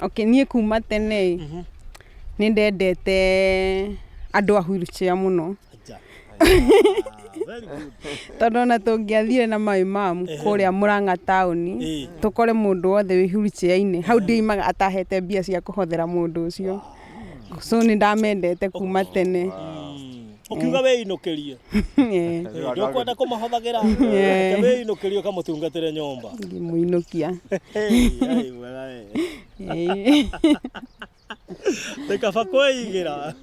Okay, niĩ kuma tene nĩ ndendete andũ a wheelchair mũno. Aja. Very good. Tondũ ona tũngĩathire na my mom kũrĩa Mũrang'a taũni, tũkore mũndũ wothe wĩ wheelchair-inĩ, hau ndiaimaga atahete mbia cia kũhothera mũndũ ũcio. So nĩ ndamendete kuma tene. Ũkiuga wĩinũkĩrie. Ndũkwenda kũmahothagĩra. Reke wĩinũkĩrie ũkamũtungatĩre nyũmba. Ngĩmũinũkia. Hey, hey, wega we. Nĩ kaba kwĩigĩra.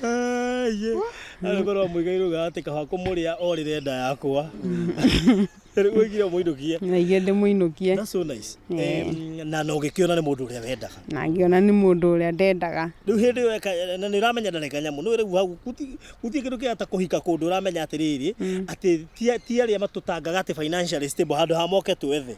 Aiye. Arĩ korwo mũigairwo ugaga atĩ kaba kũmũrĩa orĩre nda yakwa. Rĩu ũigire ũmũinũkie. Naigire ndĩmũinũkie. That's so nice. Na na ũgĩkĩona nĩ mũndũ ũrĩa wendaga. Na ngĩona nĩ mũndũ ũrĩa ndendaga. Rĩu hĩndĩ ĩyo eka na nĩ ũramenya ndarĩ kanyamũ. Nĩ rĩu hau gũtirĩ kĩndũ kĩega ta kũhika kũndũ ũramenya atĩrĩrĩ atĩ ti arĩa matũtangaga atĩ financially stable handũ ha moke twethe.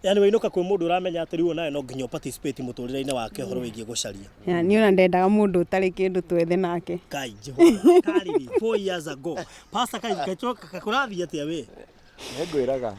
Yani wainũka kwĩ mũndũ ũramenya atĩ rĩu onawe no nginya ũ participate mũtũrĩre-inĩ wake ũhoro wĩgiĩ gũcaria. Ya, niĩ ona ndendaga mũndũ ũtarĩ kĩndũ twethe nake. Kai Jehova, karĩrĩ 4 years ago. Pastor kai kai kũrathiĩ atĩa we? Nĩngwĩraga.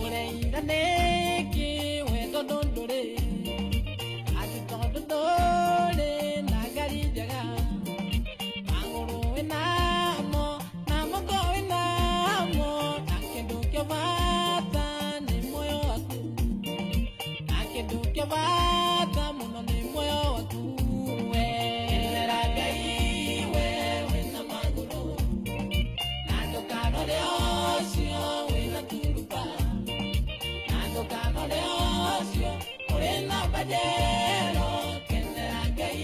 Ũreira nĩkĩ we tondũ ndũrĩ atĩ tondũ ndũrĩ na ngari njega magũrũ wĩnamo na moko wĩnamo na kĩndũ kĩa bata nĩ muoyo waku na kĩndũ kĩa bata mũno nĩ muoyo waku we kenera Ngai we wĩna magũrũ na ndũkanore ũcio wĩna turuba na ndũkanore ũcio ũrĩ na pajero kenera Ngai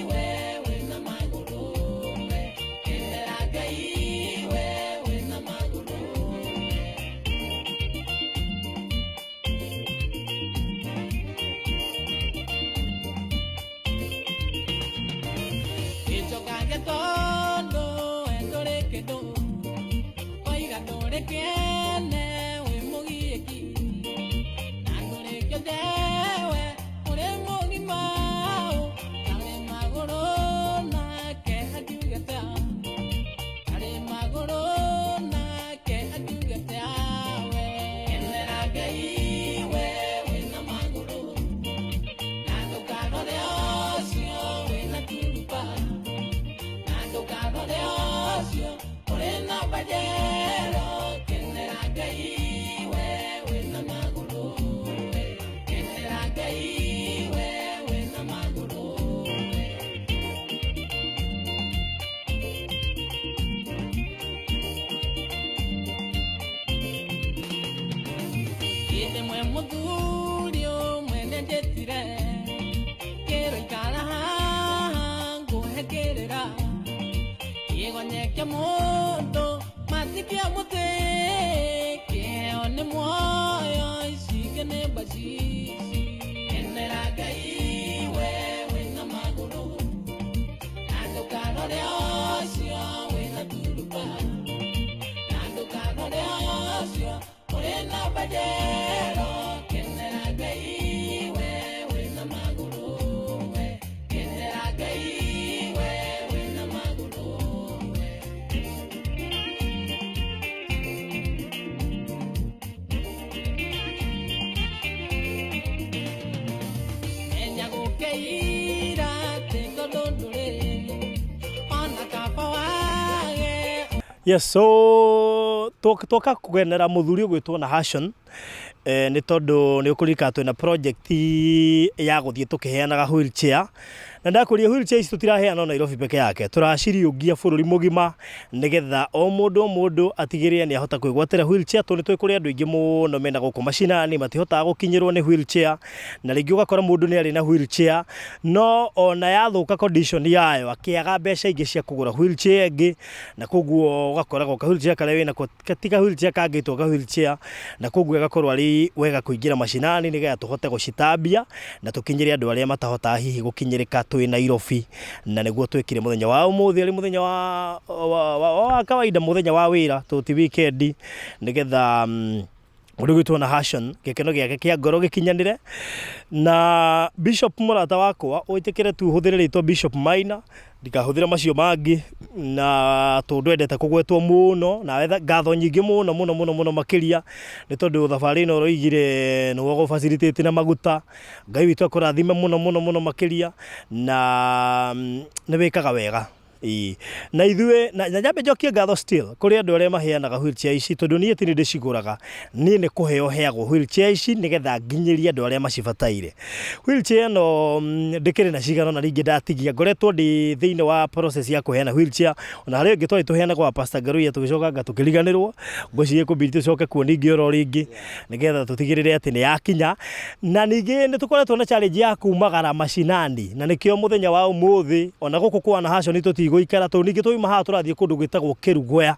we wĩna magũrũ we kenera Ngai we wĩna magũrũ. Gĩcokange tondũ we ndũrĩ kĩndũ waiga ndũrĩ kĩene wĩ mũgiĩki na ndũrĩ kĩonje we ũrĩ mũgima tarĩ magũrũ nake akiugĩte tarĩ magũrũ nake akiugĩte we kenera Ngai we wĩna magũrũ na ndũkanore ũcio wĩna turuba na ndũkanore ũcio ũrĩ na pajero kenera Ngai we wĩna magũrũ we kenera Ngai we wĩna magũrũ we. Hĩndĩ ĩmwe mũthuri ũmwe nĩanjĩtire kĩro ikara haha ngũhe kĩrĩra kĩgonye kĩa mũndũ matikia mũtĩ kĩheo nĩ muoyo icike nĩ mbacici kenera Ngai we wĩna magũrũ na ndũkanore ũcio wĩna turuba na ndũkanore ũcio ũrĩ na pajero kenera Ngai we wĩna magũrũ we kenera Ngai we wĩna magũrũ we. Menya gũkeira atĩ tondũ ndũrĩ ona kaba wage. Yes, so twoka kũgenera mũthuri ũgwĩtwo na Hashon nĩ tondũ nĩ ũkũririkana twĩna project ya gũthiĩ tũkĩheanaga wheelchair. Na ndakwĩria wheelchair ici tũtiraheana o Nairobi peke yake, tũraciriũngia bũrũri mũgima nĩgetha o mũndũ o mũndũ atigĩrĩre nĩ ahota kwĩgwatĩra wheelchair, tondũ nĩ tũĩ kũrĩ andũ aingĩ mũno mena gũkũ macinani matihotaga gũkinyĩrwo nĩ wheelchair, na rĩngĩ ũgakora mũndũ nĩ arĩ na wheelchair no ona yathũka condition yayo akĩaga mbeca ingĩ cia kũgũra wheelchair ĩngĩ, na koguo ũgakora ka wheelchair karĩa wĩnako ti ka wheelchair kangĩtwo ka wheelchair, na koguo ĩgakorwo arĩ wega kũingĩra macinani nĩgetha tũhote gũcitambia na tũkinyĩre andũ arĩa matahotaga hihi gũkinyĩrĩka twĩ Nairobi, na nĩguo twĩkire mũthenya wa ũmũthĩ arĩ mũthenya wa, wa, wa, wa kawaida, mũthenya wa wĩra tũ ti weekend, nĩgetha mũndũ gwĩtwo na Hashon gĩkeno gĩake kĩa ngoro gĩkinyanĩre. Na Bishop mũrata wakwa, wĩtĩkĩre tu hũthĩre rĩtwa Bishop Maina, ndikahũthĩre macio mangĩ, na tondũ ndwendete kũgwetwo mũno, nawe ngatho nyingĩ mũno mũno mũno mũno makĩria, nĩ tondũ thabarĩ ĩno ũroigire nĩwe ũgũ facilitate na maguta. Ngai witũ akũrathime mũno mũno mũno makĩria, na nĩ wĩkaga wega. Ĩĩ. Na ithuĩ na nyambe njokie ngatho still kũrĩ andũ arĩa maheanaga wheelchair ici, tondũ niĩ ti niĩ ndĩcigũraga, niĩ nĩ kũheo heagwo wheelchair ici nĩgetha nginyĩrie andũ arĩa macibataire. Wheelchair ĩno ndĩkĩrĩ na cigana ũna rĩngĩ ndatigia, ngoretwo ndĩ thĩinĩ wa process ya kũheana wheelchair, ona harĩ ĩngĩ twarĩ tũheane kwa Pastor Ngaruiya tũgĩcoka tũkĩriganĩrwo, ngwĩciria ĩkũbidi tũcoke kuo ningĩ oro rĩngĩ nĩgetha tũtigĩrĩre atĩ nĩ yakinya. Na ningĩ nĩ tũkoretwo na challenge ya kumagara macinani, na nĩkĩo mũthenya wa ũmũthĩ ona gũkũ kwa Nahashon tũtigũikara, tondũ ningĩ twauma haha tũrathiĩ kũndũ gwĩtagwo Kĩrugoya,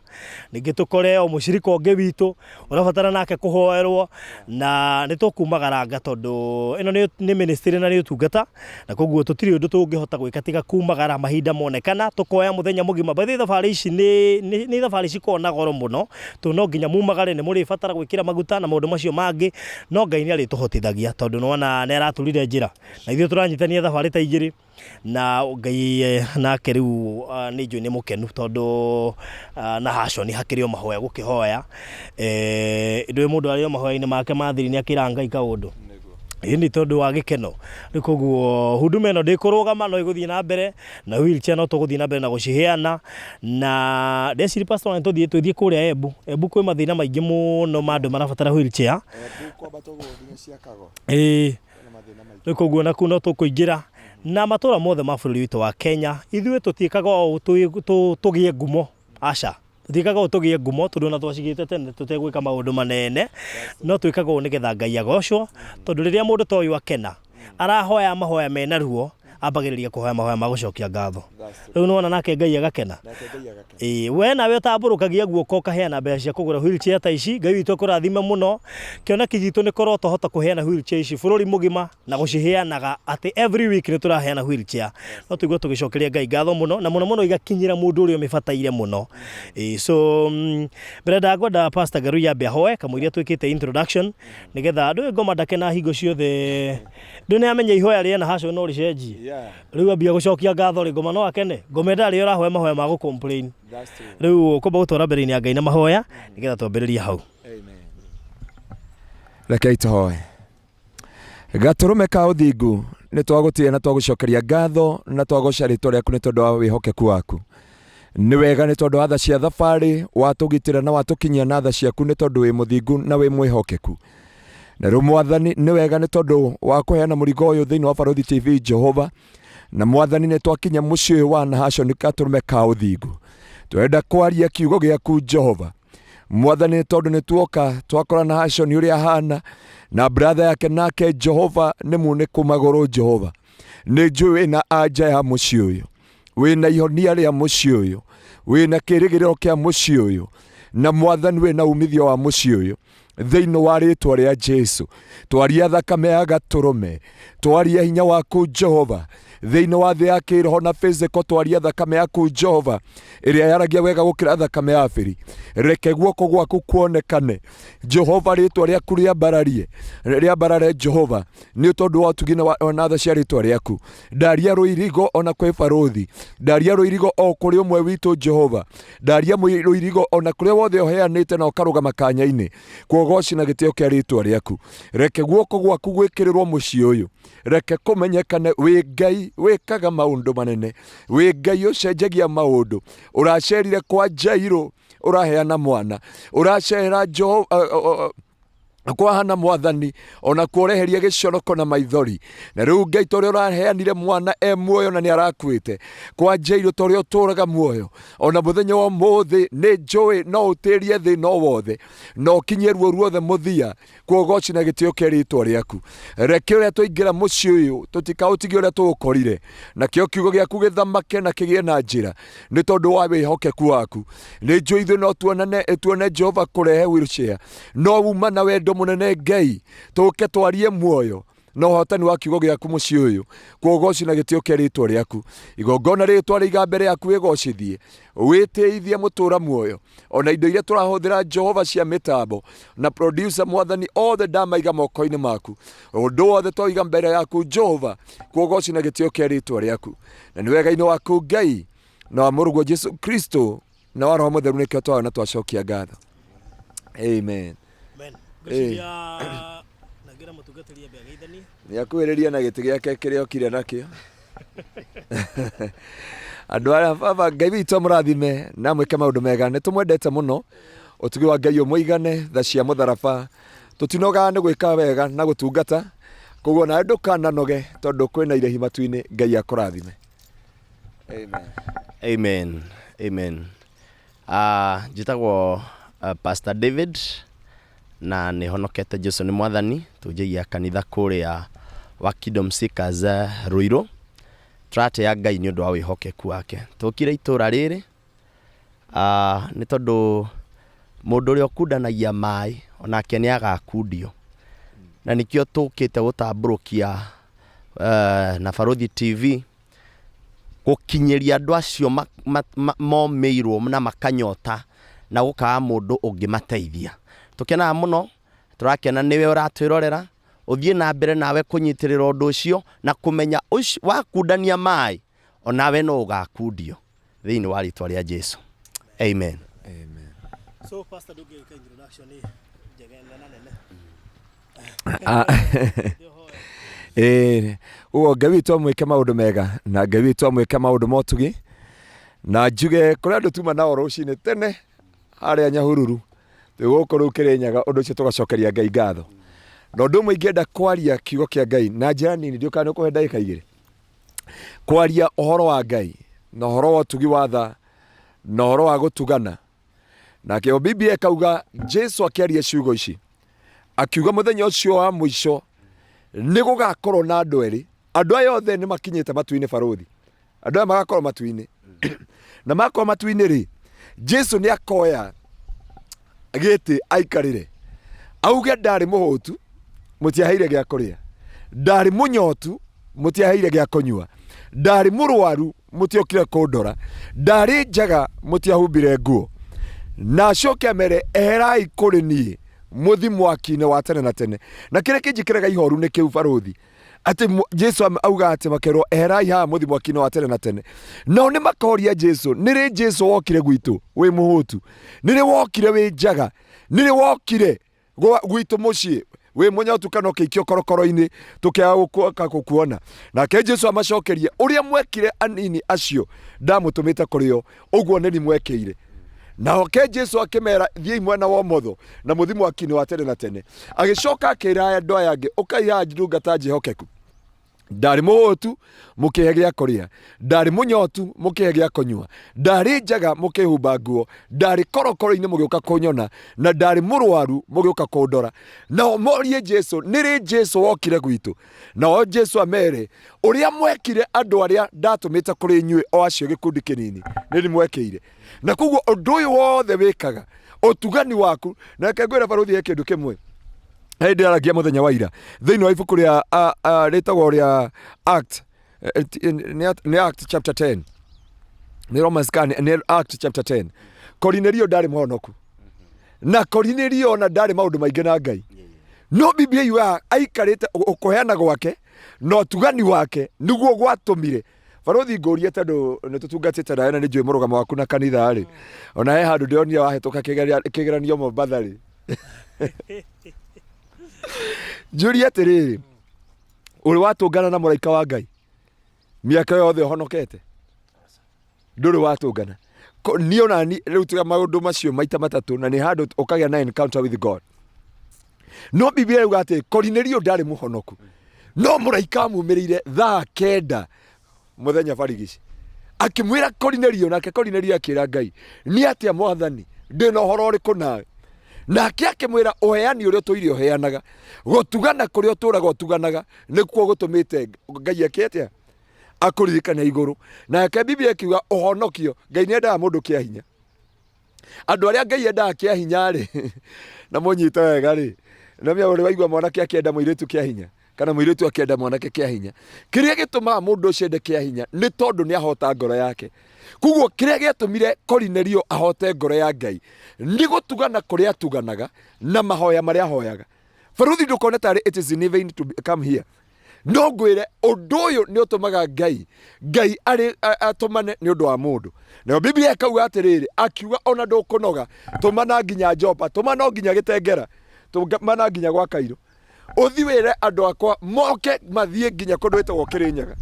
ningĩ tũkore o mũcirika ũngĩ witũ ũrabatara nake kũhoerwo, na nĩ tũkumagaranga tondũ ĩno nĩ ministry na nĩ ũtungata, na koguo tũtirĩ ũndũ tũngĩhota gwĩka tiga kumagara mahinda monekana, tũkoya mũthenya mũgima. By the way, thabarĩ ici nĩ thabarĩ cikoragwo na goro mũno, tondũ no nginya mumagare, nĩ mũrĩbatara gwĩkĩra maguta na maũndũ macio mangĩ, no Ngai nĩ arĩtũhotithagia, tondũ nĩwona nĩ araturire njĩra, na ithuĩ tũranyitania thabarĩ ta igĩrĩ, na Ngai nake rĩu nĩ njũĩ nĩ mũkenu, tondũ Nahashon hakĩrĩ o mahoya gũkĩhoya, ndũĩ mũndũ arĩ o mahoya-inĩ make ma thiri nĩ akĩraga Ngai kaũndũ, ĩni tondũ wa gĩkeno. Rĩu koguo huduma ĩno ndĩkũrũgama, no ĩgũthiĩ na mbere, na wheelchair no tũgũthiĩ na mbere na gũciheana, na ndeciria pastor nĩ tũthiĩ twĩthiĩ kũrĩa Embu. Embu kwĩ mathĩna maingĩ mũno ma andũ marabatara wheelchair. Embu kwambata ũguo nginya Ciakago. Ĩĩ. Kwĩna mathĩna maingĩ. Rĩu koguo nakuo no tũkũingĩra na matũra mothe ma bũrũri witũ wa Kenya. Ithuĩ tũtiĩkaga ũũ tũgĩe ngumo, aca. Tũtiĩkaga ũũ tũgĩe ngumo, tondũ ona twacigĩte tene tũtegwĩka maũndũ manene, no twĩkaga ũũ nĩgetha Ngai agocwo, tondũ rĩrĩa mũndũ ta ũyũ akena, arahoya mahoya mena ruo, ambagĩrĩria kũhoya mahoya ma gũcokia ngatho. Rĩu nĩwona nake Ngai agakena. Nake Ngai agakena. Ĩĩ, we nawe ũtambũrũkagia guoko ũkaheana mbeca cia kũgũra wheelchair ta ici, Ngai witũ akũrathime mũno. Kĩoneki gitũ nĩ korwo twahota kũheana wheelchair ici bũrũri mũgima na gũciheanaga atĩ every week nĩ tũraheana wheelchair. No tũigue tũgĩcokeria Ngai ngatho mũno, na mũno mũno igakinyĩra mũndũ ũrĩa ũmĩbataire mũno. Ĩĩ, so mbere ndangwenda Pastor Ngaruiya ambe ahoe kamũiria twĩkĩte introduction, nĩgetha ndũĩ ngoma ndakena hingo ciothe, ndũĩ nĩ amenya ihoya rĩa Nahashon no rĩcenjie. Rĩu ambia gũcokia ngatho rĩ, ngoma no akene, ngoma endaga rĩrĩa ũrahoya mahoya ma gũ complain. That's true. Rĩu ũkũmba gũtwara mbere-inĩ ya Ngai na mahoya nĩgetha twambĩrĩrie hau. Amen. Rekei tũhoe. Gatũrũme ka ũthingu, nĩ twagũtĩĩa na twagũcokeria ngatho na twagoca rĩtwa rĩaku nĩ tondũ wa wĩhokeku waku. Nĩ wega nĩ tondũ wa tha cia thabarĩ watũgitĩra na watũkinyia na tha ciaku nĩ tondũ wĩ mũthingu na wĩ mwĩhokeku. Na rĩu Mwathani nĩ wega nĩ tondũ wa kũheana mũrigo ũyũ thĩinĩ wa Barũthi TV Jehova. Na Mwathani nĩ twakinya mũciĩ ũyũ wa Nahashon gatũrũme ka ũthingu. Tũrenda kwaria kiugo gĩaku Jehova. Mwathani nĩ tondũ nĩ tuoka twakora Nahashon ũrĩa ahana na brother yake nake Jehova nĩ munĩku magũrũ Jehova. Nĩ njũĩ wĩna anja ya mũciĩ ũyũ, wĩna ihonia rĩa mũciĩ ũyũ, wĩna kĩrĩgĩrĩro kĩa mũciĩ ũyũ, na Mwathani wĩna umithio wa mũciĩ ũyũ. Thĩinĩ wa rĩtwa rĩa Jesu, twaria thakame ya gatũrũme, twaria hinya waku Jehova thĩinĩ wa thĩ ya kĩroho na physical, twaria thakame yaku Jehova ĩrĩa yaragia wega gũkĩra thakame ya Abeli. Reke guoko gwaku kuonekane Jehova, rĩtwa rĩaku rĩambararie, rĩambarare Jehova, nĩ tondũ wa ũtugi na tha cia rĩtwa rĩaku. Ndaria rũirigo ona kwĩ barũthi, ndaria rũirigo o kũrĩ ũmwe witũ Jehova, ndaria rũirigo ona kũrĩa wothe ũheanĩte na ũkarũgama kanya-inĩ kuogoci na gĩtĩo kĩa rĩtwa rĩaku. Reke guoko gwaku gwĩkĩrĩrwo mũciĩ ũyũ, reke kũmenyekane wĩ Ngai wĩkaga maũndũ manene, wĩ Ngai ũcenjagia maũndũ. Ũracerire kwa Jairũ, ũraheana mwana, ũracera Kwahana mwathani ona kuoreheria gĩconoko na maithori. Na rĩu Ngai ta ũrĩa ũraheanire mwana e muoyo na nĩ arakuĩte, kwa Jairũ ta ũrĩa ũtũraga muoyo ona mũthenya wa ũmũthĩ, nĩ njũĩ no ũtĩrie thĩna o wothe na ũkinyie ruo ruothe mũthia kwa ũgoci na gĩtĩo kĩa rĩtwa rĩaku. Reke ũrĩa twaingĩra mũciĩ ũyũ tũtikaũtigie ũrĩa tũũkorire, nakĩo kiugo gĩaku gĩthamake na kĩgĩe na njĩra nĩ tondũ wa wĩhokeku waku. Nĩ njũĩ ithuĩ no tuonane tuone Jehova kũrehe wheelchair, no uma na wendo mũnene Ngai, tũke twarie muoyo na ũhotani wa kiugo gĩaku mũciĩ ũyũ kwa ũgoci na gĩtĩo kĩa rĩtwa rĩaku. Igongona rĩrĩ twarĩiga mbere yaku wĩgocithie, wĩtĩithie mũtũra muoyo, ona indo iria tũrahũthĩra Jehova cia mĩtambo na producer mwathani othe ndamaiga moko-inĩ maku. Ũndũ wothe twaiga mbere yaku Jehova kwa ũgoci na gĩtĩo kĩa rĩtwa rĩaku, na nĩ wega-inĩ waku Ngai na wa mũrũguo Jesu Kristo na wa Roho Mũtheru nĩkĩo twahoya na twacokia ngatho. Amen. Amen. Ngwĩciria na ngĩra mũtungatĩri ambe ageithanie. Nĩ akuhĩrĩria na gĩtĩ gĩake kĩrĩa okire nakĩo. Andũ aya baba Ngai witũ amũrathime na amwĩke maũndũ mega. Nĩ tũmwendete mũno. Ũtugi wa Ngai ũmũigane, tha cia mũtharaba. Tũtinogaga nĩ gwĩka wega na gũtungata. Koguo nawe ndũkananoge tondũ kwĩna irĩhi matu-inĩ. Ngai akũrathime. Amen. Amen. Amen. Njĩtagwo Pastor David na nĩ honokete Jesu nĩ mwathani tũnjagia kanitha kũrĩa wa Kingdom Seekers Ruiru. Tũratĩa Ngai nĩ ũndũ wa wĩhokeku wake. Tũkire itũra rĩrĩ nĩ tondũ mũndũ ũrĩa ũkundanagia maĩ onake nĩ agakundio, na nĩkĩo tũkĩte gũtambũrũkia na Barũthi TV gũkinyĩria andũ acio momĩirwo na makanyota na gũkaga mũndũ ũngĩmateithia. Tũkenaga mũno, tũrakena nĩwe ũratwĩrorera, ũthiĩ na mbere nawe kũnyitĩrĩra ũndũ ũcio na kũmenya wakundania maĩ onawe no ũgakundio thĩinĩ wa rĩtwa rĩa Jesu. Amen. Amen. So pastor ndũngĩka introduction njega na nene. Ĩĩ, ũguo Ngai witũ amwĩke maũndũ mega na Ngai witũ amwĩke maũndũ ma ũtugi, na njuge kũrĩ andũ tuma nao rũcinĩ tene harĩa Nyahururu twĩ gũkũ rĩu Kĩrĩnyaga, ũndũ ũcio tũgacokeria Ngai ngatho. Na ũndũ ũmwe ingĩenda kwaria kiugo kĩa Ngai na njĩra nini, ndiũĩ kana nĩ ũkũhe ndagĩka igĩrĩ, kwaria ũhoro wa Ngai na ũhoro wa ũtugi wa tha na ũhoro wa gũtugana. Nakĩo Biblia ĩkauga Jesu akĩaria ciugo ici akiuga mũthenya ũcio wa mũico nĩ gũgakorwo na andũ erĩ. Andũ aya othe nĩ makinyĩte matu-inĩ barũthi, andũ aya magakorwo matu-inĩ na makorwo matu-inĩ rĩ, Jesu nĩ akoya gĩtĩ aikarĩre auge ndarĩ mũhũtu mũtiaheire gĩa kũrĩa, ndarĩ mũnyotu mũtiaheire gĩa kũnyua, ndarĩ mũrwaru mũtiokire kũndora, ndarĩ njaga mũtiahumbire nguo. Na acoke amere eherai kũrĩ niĩ mũthi mwaki-inĩ wa tene na tene. Na kĩrĩa kĩnjĩkĩraga ihoru nĩ kĩu barũthi, atĩ Jesu auga atĩ makerwo eherai haha mũthi mwaki-inĩ wa tene na tene. Nao nĩ makoria Jesu, nĩ rĩ Jesu wokire gwitũ wĩ mũhũtu? Nĩ rĩ wokire wĩ njaga? Nĩ rĩ wokire gwitũ mũciĩ wĩ mũnyotu kana ũkĩikio korokoro-inĩ tũkĩaga gũkuona? Nake Jesu amacokerie, ũrĩa mwekire anini acio ndamũtũmĩte kũrĩ o, ũguo nĩ ni mwekĩire. Nake Jesu akĩmera, thiĩi mwena wa ũmotho na mũthi mwaki-inĩ wa tene na tene. Agĩcoka akĩra andũ aya angĩ, ũkai haha ndungata njĩhokeku. Ndarĩ mũhũtu mũkĩhe gĩa kũrĩa, ndarĩ mũnyotu mũkĩhe gĩa kũnyua, ndarĩ njaga mũkĩhumba nguo, ndarĩ korokoro-inĩ mũgĩũka kũnyona, na ndarĩ mũrwaru mũgĩũka kũndora. Nao morie Jesu, nĩ rĩ Jesu wokire gwitũ? Nao Jesu amere, ũrĩa mwekire andũ arĩa ndatũmĩte kũrĩ inyuĩ o acio gĩkundi kĩnini, nĩ nĩ mwekĩire. Na koguo ũndũ ũyũ wothe wĩkaga, ũtugani waku, na reke ngwĩre barũthi he kĩndũ kĩmwe hĩndĩ ndĩraragia mũthenya wa ira thĩinĩ wa ibuku rĩa rĩtagwo rĩa Act, nĩ Act chapter 10, nĩ Romans kana nĩ Act chapter 10. Korinelio ndarĩ mũhonoku, na Korinelio ona ndarĩ maũndũ maingĩ na Ngai, no Biblia yugaga aikarĩte kũheana gwake na ũtugani wake nĩguo gwatũmire. Barũthi ngũrie tondũ nĩ tũtungatĩte nawe na nĩ njũĩ mũrũgamo waku na kanitha rĩ, ona he handũ ndĩronire wahĩtũka kĩgeranio Mombatha rĩ, njũrie atĩrĩrĩ, ũrĩ watũngana na mũraika wa Ngai mĩaka yothe ũhonokete? Ndũrĩ watũngana. Niĩ ona ni rĩu tiga maũndũ macio maita matatũ, na nĩ handũ ũkagĩa na encounter with God. No Biblia yuga atĩ Korinelio ndarĩ mũhonoku, no mũraika amumĩrĩire thaa 9 mũthenya barigici akĩmwĩra Korinelio, nake Korinelio akĩra Ngai, nĩ atĩa Mwathani, ndĩ na ũhoro ũrĩkũ nawe? Nake akĩmwĩra, ũheani ũrĩa ũtũire ũheanaga, gũtugana kũrĩa ũtũraga ũtuganaga, nĩkuo gũtũmĩte Ngai eke atĩa? Akũririkane igũrũ. Nake Biblia ĩkiuga ũhonokio, Ngai nĩ endaga mũndũ kĩa hinya. Andũ arĩa Ngai endaga kĩa hinya rĩ, na mũnyite wega rĩ, na mĩa ũrĩ waigua mwanake akĩenda mũirĩtu kĩa hinya kana mũirĩtu akĩenda mwanake kĩa hinya, kĩrĩa gĩtũmaga mũndũ ũcio ende kĩa hinya nĩ tondũ nĩ ahota ngoro yake. Koguo kĩrĩa gĩatũmire Korinelio ahote ngoro ya Ngai nĩ gũtugana kũrĩa atuganaga na mahoya marĩa ahoyaga. Baruthi ndũkone tarĩ it is in vain to come here. No ngwĩre ũndũ ũyũ nĩ ũtũmaga Ngai Ngai arĩ atũmane nĩ ũndũ wa mũndũ. Nayo Biblia ĩkauga atĩrĩrĩ, akiuga ona ndũkũnoga, tũmana nginya Jopa, tũmana o nginya Gĩtengera, tũmana nginya gwa Kairũ. Ũthi wĩre andũ akwa moke mathiĩ nginya kũndũ gwĩtagwo Kĩrĩnyaga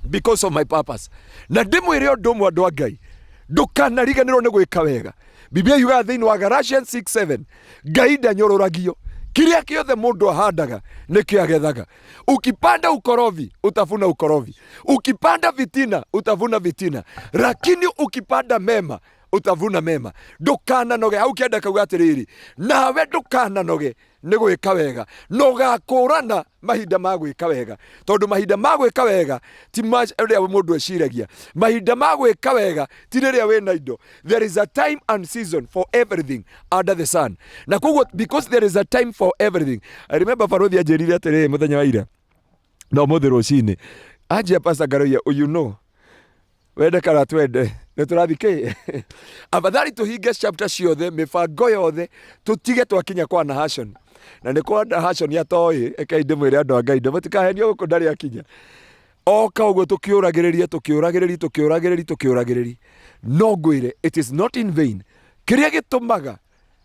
because of my purpose. Na ndĩmwĩre ũndũ ũmwe andũ a Ngai, ndũkanariganĩrwo nĩ gwĩka wega. Biblia yugaga thĩinĩ wa Galatians 6:7, Ngai ndanyũrũragio. Kĩrĩa kĩothe mũndũ ahandaga nĩkĩo agethaga. Ukipanda ukorofi utavuna ukorofi, ukipanda vitina utavuna vitina, lakini ukipanda mema utavuna mema. Ndũkananoge, hau kĩanda kauga atĩrĩrĩ, nawe ndũkananoge nĩ gwĩka wega, na ũgakũrana mahinda ma gwĩka wega, tondũ mahinda ma gwĩka wega ti rĩrĩa mũndũ eciragia. Mahinda ma gwĩka wega ti rĩrĩa wĩna indo. There is a time and season for everything under the sun. Na koguo because there is a time for everything. I remember Baruthi anjĩrire atĩrĩrĩ mũthenya wa ira na ũmũthĩ rũcinĩ, anjia Pastor Ngaroia, you know, wende kana twende nĩ tũrathiĩ kĩ afadhali tũhinge chapter ciothe mĩbango yothe tũtige twakinya kwa Nahashon. Na nĩ kwa Nahashon atoĩ, rekei ndĩmwĩre andũ a Ngai, mũtikahenio gũkũ ndarĩ akinya. Oka ũguo tũkĩũragĩrĩria, tũkĩũragĩrĩria, tũkĩũragĩrĩria, tũkĩũragĩrĩria. No ngwĩre it is not in vain. Kĩrĩa gĩtũmaga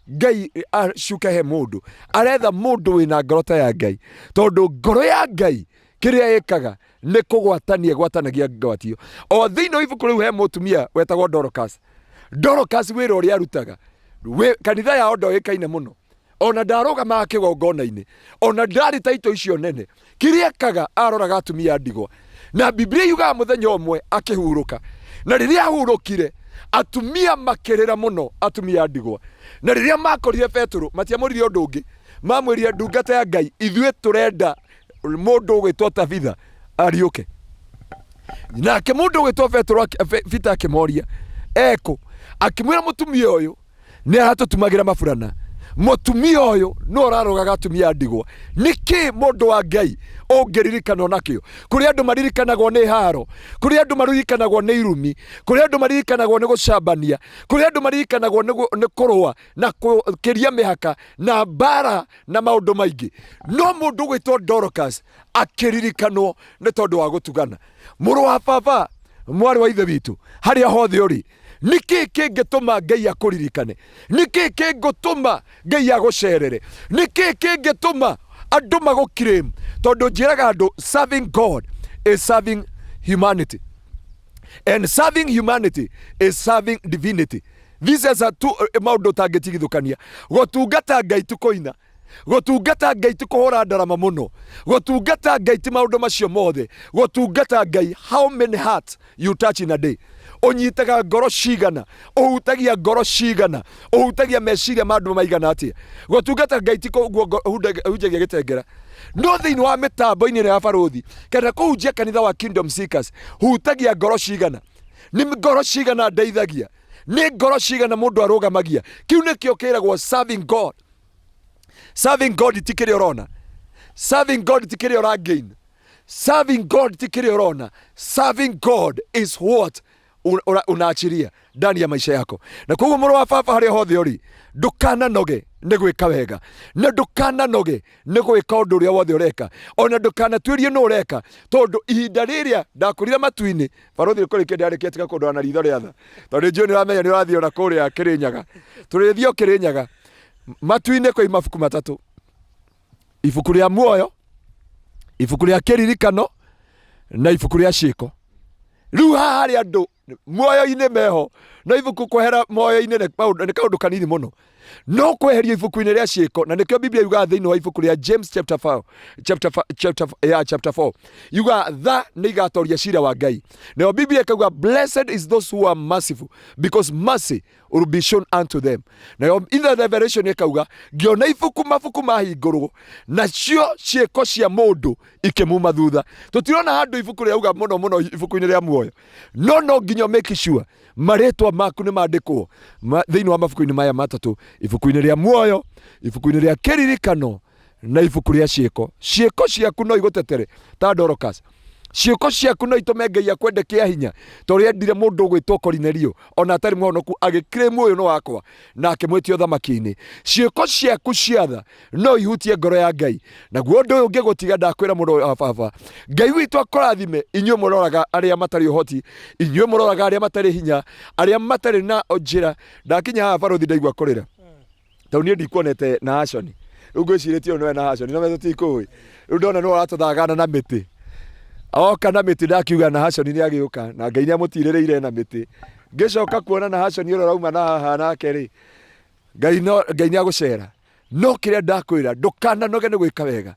Ngai acuke he mũndũ, aretha mũndũ wĩna ngoro ta ya Ngai, tondũ ngoro ya Ngai kĩrĩa ĩkaga nĩ kũgwatania ĩgwatanagia ngwatio. O thĩinĩ wa ibuku rĩu he mũtumia wetagwo Dorcas. Dorcas wĩra ũrĩa arutaga kanitha yao ndoĩkaine mũno, ona ndarũgamaga kĩgongona-inĩ, ona ndarĩ taito icio nene. Kĩrĩa ekaga aroraga atumia a ndigwa, na Biblia yugaga mũthenya ũmwe akĩhurũka, na rĩrĩa ahurũkire atumia makĩrĩra mũno, atumia a ndigwa. Na rĩrĩa makorire Petero matiamũririe ũndũ ũngĩ, mamwĩrire ndungata ya Ngai, ithuĩ tũrenda mũndũ ũgwĩtwo Tabitha ariũke. Nake mũndũ ũgwĩtwo Petero Peter akĩmoria ekũ, akĩmwĩra mũtumia ũyũ nĩ aratũtumagĩra maburana, mũtumia ũyũ nĩ ũrarogaga atumia a ndigwa. Nĩkĩ mũndũ wa Ngai ũngĩririkanwo nakĩo? Kũrĩ andũ maririkanagwo nĩ haro, kũrĩ andũ maririkanagwo nĩ irumi, kũrĩ andũ maririkanagwo nĩ gũcambania, kũrĩ andũ maririkanagwo nĩ kũrũa na gũkĩria mĩhaka na mbara na maũndũ maingĩ. No mũndũ ũgwĩtwo Dorcas akĩririkanwo nĩ tondũ wa gũtugana. Mũrũ wa baba, mwarĩ wa ithe witũ, harĩa hothe ũrĩ, nĩkĩ kĩngĩtũma Ngai akũririkane? Nĩkĩ kĩngĩtũma Ngai agũcerere? Nĩkĩ kĩngĩtũma andũ magũclaim? Tondũ njĩraga andũ, serving God is serving humanity, and serving humanity is serving divinity. These are two maũndũ ũtangĩtigithũkania. Gũtungata Ngai ti kũina, gũtungata Ngai ti kũhũra ndarama mũno, gũtungata Ngai ti maũndũ macio mothe. Gũtungata Ngai, how many hearts you touch in a day, ũnyitaga ngoro cigana, ũhutagia ngoro cigana, ũhutagia meciria ma andũ maigana atĩa. Gũtungata Ngai ti ũguo hunjagia gĩtengera, no thĩinĩ wa mĩtambo-inĩ ĩno ya barũthi kana kũhunjia kanitha wa Kingdom Seekers, hutagia ngoro cigana, nĩ ngoro cigana ndeithagia, nĩ ngoro cigana mũndũ arũgamagia. Kĩu nĩkĩo kĩragwo serving God. Serving God ti kĩrĩa ũrona, serving God ti kĩrĩa ũragain, serving God ti kĩrĩa ũrona. Serving God is what unaachiria ndani ya maisha yako. Na koguo mũrũ wa baba, harĩa hothe ũrĩ, ndũkananoge nĩ gwĩka wega, na ndũkananoge nĩ gwĩka ũndũ ũrĩa wothe ũreka, ona ndũkanatuĩrie nũ ũreka, tondũ ihinda rĩrĩa ndakũrire matu-inĩ. Barũthi kũrĩkia ndarĩkia, tiga kũndwara na ritho rĩa tha, tondũ njũĩ nĩ ũramenya nĩ ũrathiĩ ona kũrĩa Kĩrĩnyaga. Tũrĩthiĩ o Kĩrĩnyaga. Matu-inĩ kwĩ mabuku matatũ, ibuku rĩa muoyo, ibuku rĩa kĩririkano na ibuku rĩa ciĩko. Rĩu haha harĩ andũ muoyo-inĩ meho, no ibuku kwehera muoyo-inĩ nĩ kaũndũ kanini mũno. No kweherio ibuku-inĩ rĩa ciĩko, na nĩkĩo Biblia yugaga thĩinĩ wa ibuku rĩa James chapter 4, chapter 4, chapter, yeah, chapter 4 yugaga tha nĩ igatoria cira wa Ngai. Nayo Biblia ĩkauga blessed is those who are merciful because mercy will be shown unto them. Nayo in the Revelation ĩkauga ngĩona ibuku mabuku mahingũrwo nacio ciĩko cia mũndũ ikĩmuma thutha. Tũtirona handũ ibuku rĩauga mũno mũno ibuku-inĩ rĩa muoyo, no no nginya make sure marĩtwa maku nĩ mandĩkwo thĩinĩ wa mabuku-inĩ maya matatũ, ibuku-inĩ rĩa muoyo, ibuku-inĩ rĩa kĩririkano na ibuku rĩa ciĩko. Ciĩko ciaku no igũtetere ta Dorcas. Ciĩko ciaku no itũme Ngai akwende kĩa hinya ta ũrĩa endire mũndũ ũgwĩtwo Korinelio ona atarĩ mũhonoku agĩclaim ũyũ nĩ wakwa na akĩmwĩtia ũthamaki-inĩ. Ciĩko ciaku cia tha no ihutie ngoro ya Ngai. Naguo ũndũ ũyũ ũngĩgũtiga ndakwĩra mũndũ wa baba, Ngai witũ akũrathime inyuĩ mũroraga arĩa matarĩ ũhoti, inyuĩ mũroraga arĩa matarĩ hinya, arĩa matarĩ na njĩra. Ndakinya haha barũthi ndaigua kũrĩra tondũ niĩ ndikuonete na Hashoni. Rĩu ngwĩcirĩtie ũyũ nĩwe na Hashoni, no tũtikũĩ. Rĩu ndona nĩwe ũratũthagana na mĩtĩ. Oka na mĩtĩ ndakiuga na Hashoni nĩ agĩũka na Ngai nĩ amũtirĩrĩire na mĩtĩ. Ngĩcoka kuona na Hashoni ũrĩa ũrauma na haha nake rĩ, Ngai no Ngai nĩ agũcera. No kĩrĩa ndakwĩra ndũkananoge nĩ gwĩka wega.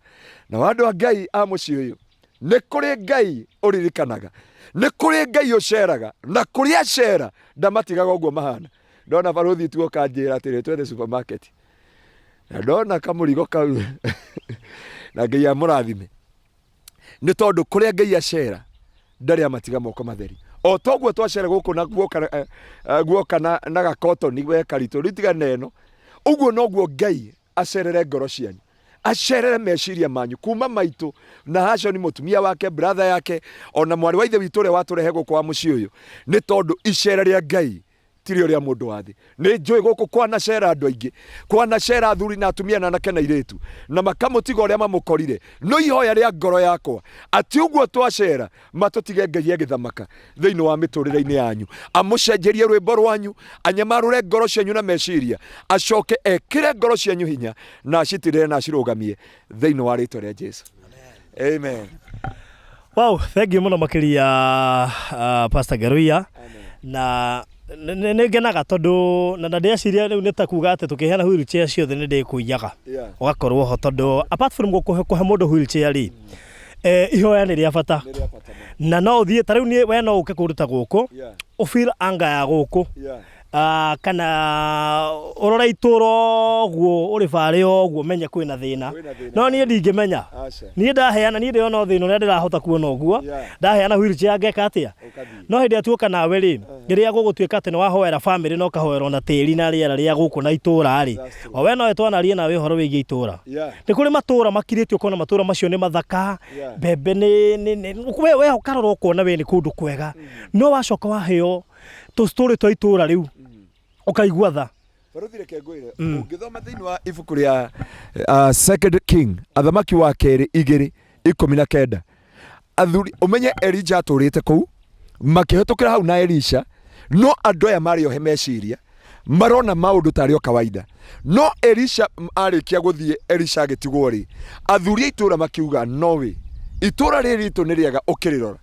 Na andũ a Ngai a mũciĩ ũyũ, nĩ kũrĩ Ngai ũririkanaga, nĩ kũrĩ Ngai ũceraga, na kũrĩa acera ndamatigaga ũguo mahana. Ndona barũthi tu oka njĩra atĩrĩ twethe supermarket, na ndona kamũrigo kau na Ngai amũrathime nĩ tondũ kũrĩa Ngai acera ndarĩ amatiga moko matheri. O toguo twacera gũkũ na guoka, guoka na gakotoni we karitũ rĩu tiga neno, ũguo noguo Ngai acerere ngoro cianyu, acerere meciria manyu kuma maitũ na Hashoni mũtumia wake, brother yake, ona mwarĩ wa ithe witũ ũrĩa watũrehe gũkũ wa mũciĩ ũyũ, nĩ tondũ icera rĩa Ngai tirio rĩa mũndũ wa thĩ. Nĩ njũĩ gũkũ kwanacera andũ aingĩ, kwanacera athuri na atumia na anake na airĩtu, na makamũtiga ũrĩa mamũkorire. No ihoya rĩa ngoro yakwa atĩ ũguo twacera matũtige Ngai agĩthamaka thĩinĩ wa mĩtũrĩre-inĩ yanyu, amũcenjerie rwĩmbo rwanyu, anyamarũre ngoro cianyu na meciria, acoke ekĩre ngoro cianyu hinya na acitirĩre na acirũgamie thĩinĩ wa rĩtwa rĩa Jesu. Amen. Wow, thank you muno makiria Pastor Ngaruiya. Na nĩ ngenaga tondũ na ndĩreciria rĩu nĩ ta kuga atĩ tũkĩheana wheelchair ciothe nĩ ndĩkũiyaga. Ũgakorwo ho tondũ apart from kũhe mũndũ wheelchair rĩ, ihoya nĩ rĩa bata. Na no ũthiĩ ta rĩu niĩ we no ũke kũndũ ta gũkũ, ũ feel anger ya gũkũ. Kana ũrore itũra ũguo ũrĩ barĩ ũguo ũmenye kwĩna thĩna. No niĩ ndingĩmenya. Niĩ ndaheana, niĩ ndĩrona o thĩna ũrĩa ndĩrahota kuona ũguo. Ndaheana wheelchair ngeka atĩa? No hĩndĩ ĩrĩa tuoka nawe rĩ, rĩrĩa gũgũtuĩka atĩ nĩ wahoera famĩlĩ na ũkahoera ona tĩri na rĩera rĩa gũkũ na itũra rĩ, o we nowe twanaria nawe ũhoro wĩgiĩ itũra. Nĩ kũrĩ matũra makirĩtio ũkona matũra macio nĩ mathaka, mbembe nĩ, we ũkarora ũkona we nĩ kũndũ kwega. No wacoka waheo tũstory twa itũra rĩu ũkaigua tha. Barũthi reke ngwĩre, ũngĩthoma thĩinĩ wa ibuku rĩa Second King, athamaki wa kerĩ 2:19, athuri ũmenye Elija atũrĩte kũu makĩhĩtũkĩra hau na Elisha, no andũ aya marĩ ohe meciria marona maũndũ tarĩ o kawaida. No Elisha arĩkia gũthiĩ, Elisha agĩtigwo rĩ, athuri a itũra makiuga no wĩ itũra rĩrĩ ritũ nĩ rĩega ũkĩrĩrora.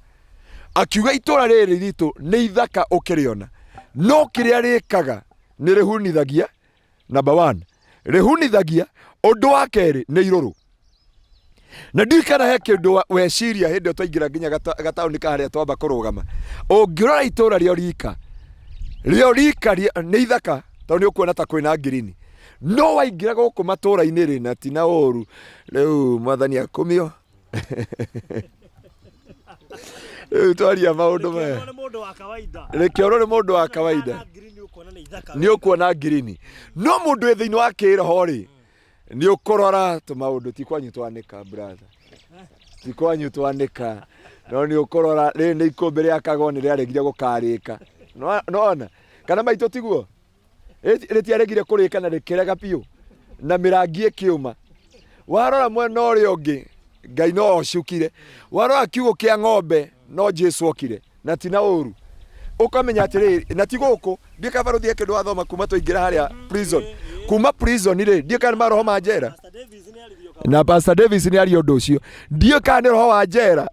Akiuga itũra rĩrĩ ritũ nĩ ithaka ũkĩrĩona, no kĩrĩa rĩkaga nĩ rĩhunithagia. Number one, rĩhunithagia. Ũndũ wa kerĩ nĩ irũrũ. Na ndiũĩ kana he kĩndũ weciria hĩndĩ ĩyo twaingĩra nginya gataũni ka harĩa twamba kũrũgama. Ũngĩrora itũra rĩo rika, rĩo rika nĩ ithaka tondũ nĩ ũkuona ta kwĩna ngirini. No waingĩra gũkũ matũra-inĩ rĩ, na ti na ũru, rĩu mwathani akumio. Rĩu twaria maũndũ maya. Rĩkĩorwo nĩ mũndũ wa kawaida. Rĩkĩorwo nĩ mũndũ wa kawaida. Ngirini ũkuona nĩ ithaka. Nĩ ũkuona ngirini. No mũndũ wĩ thĩinĩ wa kĩroho rĩ, nĩ ũkũrora tũmaũndũ ti kwanyu twanĩka brother. Ti kwanyu twanĩka. No nĩ ũkũrora rĩrĩ nĩ ikũmbĩ rĩakagwo nĩ rĩaregire gũkarĩka. Nĩwona? Kana maitũ tiguo? Rĩtiaregire kũrĩka na rĩkĩrega biũ na mĩrangi ĩkĩũma. Warora mwena ũrĩa ũngĩ Ngai no ocukire. Warora kiugũ kĩa ng'ombe no Jesu okire na ti na ũru. Ũkamenya atĩrĩrĩ, na ti gũkũ ndiũĩ kana barũthi he kĩndũ wathoma kuma twaingĩra harĩa prison. Kuma prison rĩ, ndiũĩ kana nĩ maroho ma njera. Na Pastor Davis nĩ aria ũndũ ũcio. Ndiũĩ kana nĩ roho wa njera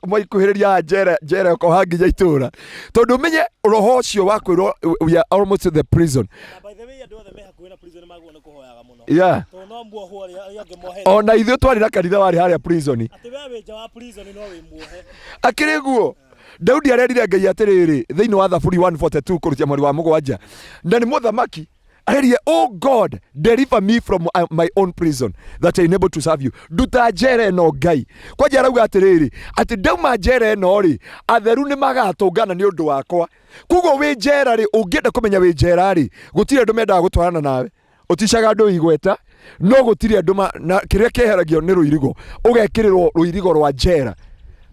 mwaikuhĩrĩria njera, njera ũkoha nginya itũra. Tondũ ũmenye roho ũcio wa kwĩrwo we are almost to the prison. Na by the way, Finally andũ othe me hakuhĩ na prison magwo nĩ kũhoyaga mũno. Yeah. Tondũ no muohwo arĩa arĩa angĩ mohetwo. Ona ithuĩ twarĩ na kanitha warĩ harĩa prison. Atĩ we wĩ nja wa prison no wĩ muohe. Akĩrĩ guo Daudi arerire Ngai atĩrĩrĩ thĩinĩ wa Thaburi 142 kũrutia mweri wa mũgwanja, na nĩ mũthamaki arerire, "Oh God, deliver me from my own prison that I enable to serve you." Nduta njera ĩno Ngai. Kwanja arauga atĩrĩrĩ, atĩ ndauma njera ĩno rĩ, atheru nĩ magatũngana nĩ ũndũ wakwa. Koguo wĩ njera rĩ, ũngĩenda kũmenya wĩ njera rĩ, gũtirĩ andũ mendaga gũtwarana nawe, ũticaga andũ igweta, no gũtirĩ andũ na kĩrĩa kĩeheragio nĩ rũirigo, ũgekĩrĩrwo rũirigo rwa njera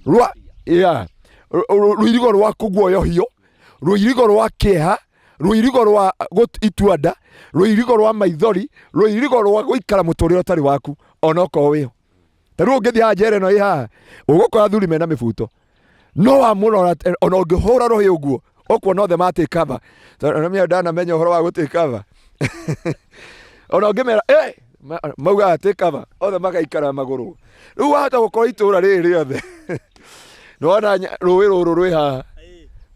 rwa, yeah, rũirigo rwa kũguoyohio, rũirigo rwa kĩeha, rũirigo rwa ituanda, rũirigo rwa maithori, rũirigo rwa gũikara mũtũrĩre ũtarĩ waku onokorwo wĩho. Ta rĩu ũngĩthiĩ haha njera ĩno ĩ haha, ũgũkora athuri mena mĩbuto, no wamũrora ona ũngĩhũra rũhĩ ũguo ũkuona othe ma take cover, tondũ ona mimi ndanamenya ũhoro wa gũ take cover. Ona ũngĩmera maugaga take cover, othe magaikara magũrũ. Rĩu wahota gũkorwo itũra rĩrĩ rĩothe nĩwona rũĩ rũrũ rwĩ haha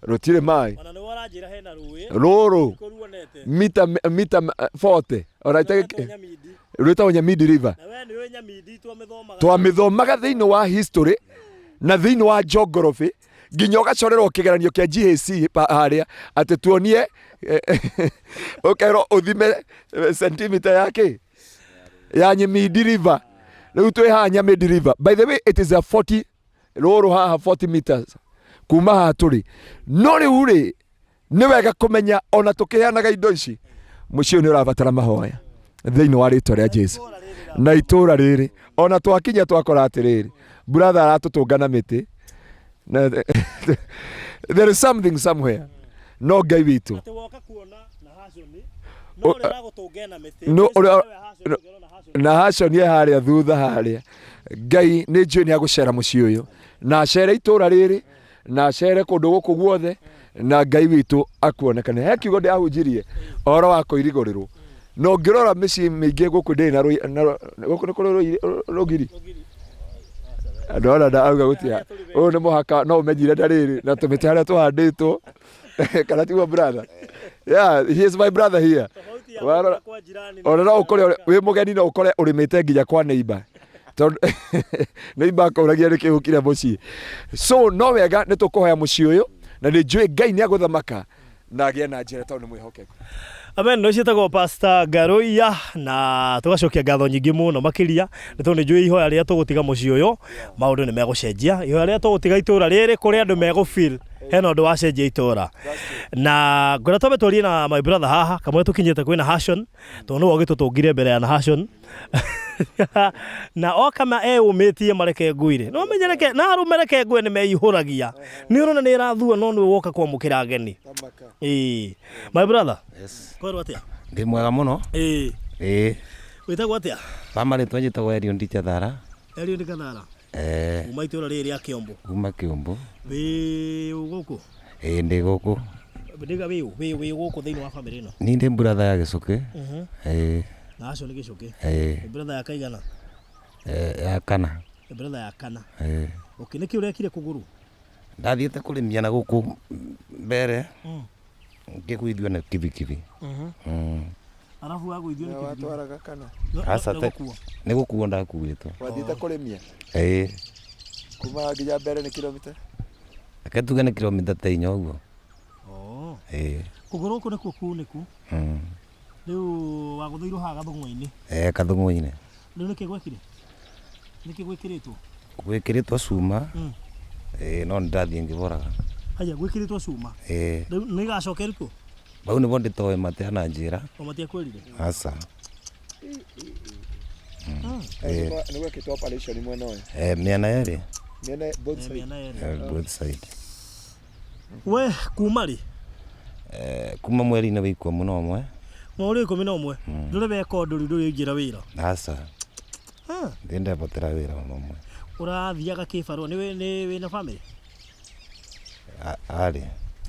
rũtirĩ maĩ. Ona nĩwe ũranjĩra hena rũĩ. Rũrũ Kũruonete. mita 40 ona Rwĩtagwo Nyamindi. Rwĩtagwo Nyamindi River. Na we nĩũĩ Nyamindi twamĩthomaga. Twamĩthomaga thĩinĩ wa history na thĩinĩ wa geography, nginya ũgacorerwo kĩgeranio kĩa GAC harĩa atĩ tuonie, ũkerwo ũthime sentimita ya kĩ ya Nyamindi River. Rĩu twĩ haha Nyamindi River, by the way, it is a 40 rũrũ haha, 40 meters kuma haha tũrĩ. No rĩu rĩ, nĩ wega kũmenya ona tũkĩheanaga indo ici, mũciĩ ũyũ nĩ ũrabatara mahoya thĩinĩ wa rĩtwa rĩa Jesu. Na itũra rĩrĩ ona twakinya twakora atĩrĩrĩ, brother aratũtũnga na mĩtĩ. There is something somewhere, no Ngai witũ. Atĩ woka kuona na haconi. No ũrĩa ũragũtũnga ena mĩtĩ. No ũrĩa- Ũcio nĩwe haconi, ũngĩrona haconi. Na haconi e harĩa thutha harĩa. Ngai nĩ njũĩ nĩ agũcera mũciĩ ũyũ, na acere itũra rĩrĩ, na acere kũndũ gũkũ guothe, na Ngai witũ akuonekane. He kiugo ndĩrahunjirie ũhoro wa kũirigũrĩrwo, na ũngĩrora mĩciĩ mĩingĩ gũkũ ndĩrĩ na gũkũ nĩ kũrĩ rũgiri. Ndona auga gũtirĩ, ũyũ nĩ mũhaka no ũmenyire na rĩrĩ na tũmĩtĩ harĩa tũhandĩtwo, kana tiguo, brother? Yeah, he is my brother here. Tofauti ya Warora- kwa jirani. Ona no ũkore wĩ mũgeni, no ũkore ũrĩmĩte nginya kwa neighbor, tondũ neighbor akũragia nĩ kĩhũkire mũciĩ. So no wega nĩ tũkũhoya mũciĩ ũyũ, na nĩ njũĩ Ngai nĩ agũthamaka na agĩe na njĩra, tondũ nĩ mwĩhokeku. Amen. No ciĩtagwo Pastor Ngaruiya, na tũgacokia ngatho nyingĩ mũno makĩria nĩ tondũ nĩ njũĩ ihoya rĩrĩa tũgũtiga mũciĩ ũyũ maũndũ nĩ megũcenjia. Ihoya rĩrĩa tũgũtiga itũra rĩrĩ kũrĩ andũ megũ feel hena ũndũ wacenjia itũra. Na ngwenda twambe twarie na my brother haha kamwe tũkinyĩte kwĩna Hashon, tondũ nĩwe ũgĩtũtũngire mbere ya Nahashon na oka ma eyũmĩtie mareke nguire no menye reke na arũme reke ngũe nĩ meihũragia, nĩ ũrona nĩ ĩrathua, no nĩwe woka kwamũkĩra ageni. Ĩĩ, my brother. Yes. Kwerwo atĩa? Ndĩ mwega mũno. Ĩĩ. Ĩĩ. Wĩtagwo atĩa? Pamarĩtwa njĩtagwo Elion Ndichathara. Elion Gathara. Eh, Uma itũra rĩrĩ rĩa Kĩombo. Kuma Kĩũmbũ. Wĩ gũkũ? Ĩĩ, ndĩ gũkũ. Ndĩga wĩ wĩ gũkũ thĩinĩ wa family ĩno? Niĩ ndĩ brother ya Gĩcũkĩ. Ĩĩ. Na acio nĩ Gĩcũkĩ. Ĩĩ. Wĩ brother ya kaigana? Eh, ya kana. Wĩ brother ya kana. Ĩĩ. Okay, nĩkĩ ũrekire kũgũrũ? Ndathiĩte kũrĩmia na gũkũ mbere ngĩgũithio nĩ kibikibi. Arabu wagũithio nĩ kibikibi. Watwaraga kana? Aca, Nĩ gũkuo. Nĩ gũkuo ndakuĩtwo. Wathiĩte kũrĩmia? Ĩĩ. Kuma nginya mbere nĩ kilomita? Reke tuge nĩ kilomita ta 4 ũguo. Oh. Ĩĩ. Kũgũrũ gũkũ nĩkuo kunĩku. Rĩu wagũthĩirwo haha gathũng'wa-inĩ. Eh, kathũng'wa-inĩ. Rĩu nĩkĩ gwekire? Nĩkĩ gwĩkĩrĩtwo? Gwĩkĩrĩtwo cuma. Ĩĩ, no nĩndathiĩ ngĩboraga. Haya, gwĩkĩrĩtwo cuma. Ĩĩ. Rĩu nĩ ĩgacoka ĩrutwo? Bau nĩbo ndĩtoĩ, matiananjĩra. O matiakwĩrire? Aca. Ĩĩ. Nĩ gwekĩtwo operation mwena ũyũ? Eh, mĩena yerĩ. Mĩena both Eh, side. mĩena yerĩ. Eh, both side. We kuma rĩ? Eh, kuma mweri-inĩ wa 11. Mweri wa 11. Ndũrĩ weka ũndũ rĩu, ndũrĩ ũingĩra wĩra? Aca. Ah. Ndĩ ndebotera wĩra ona ũmwe. Ũrathiaga kĩbarũa nĩ wĩna family? Arĩ.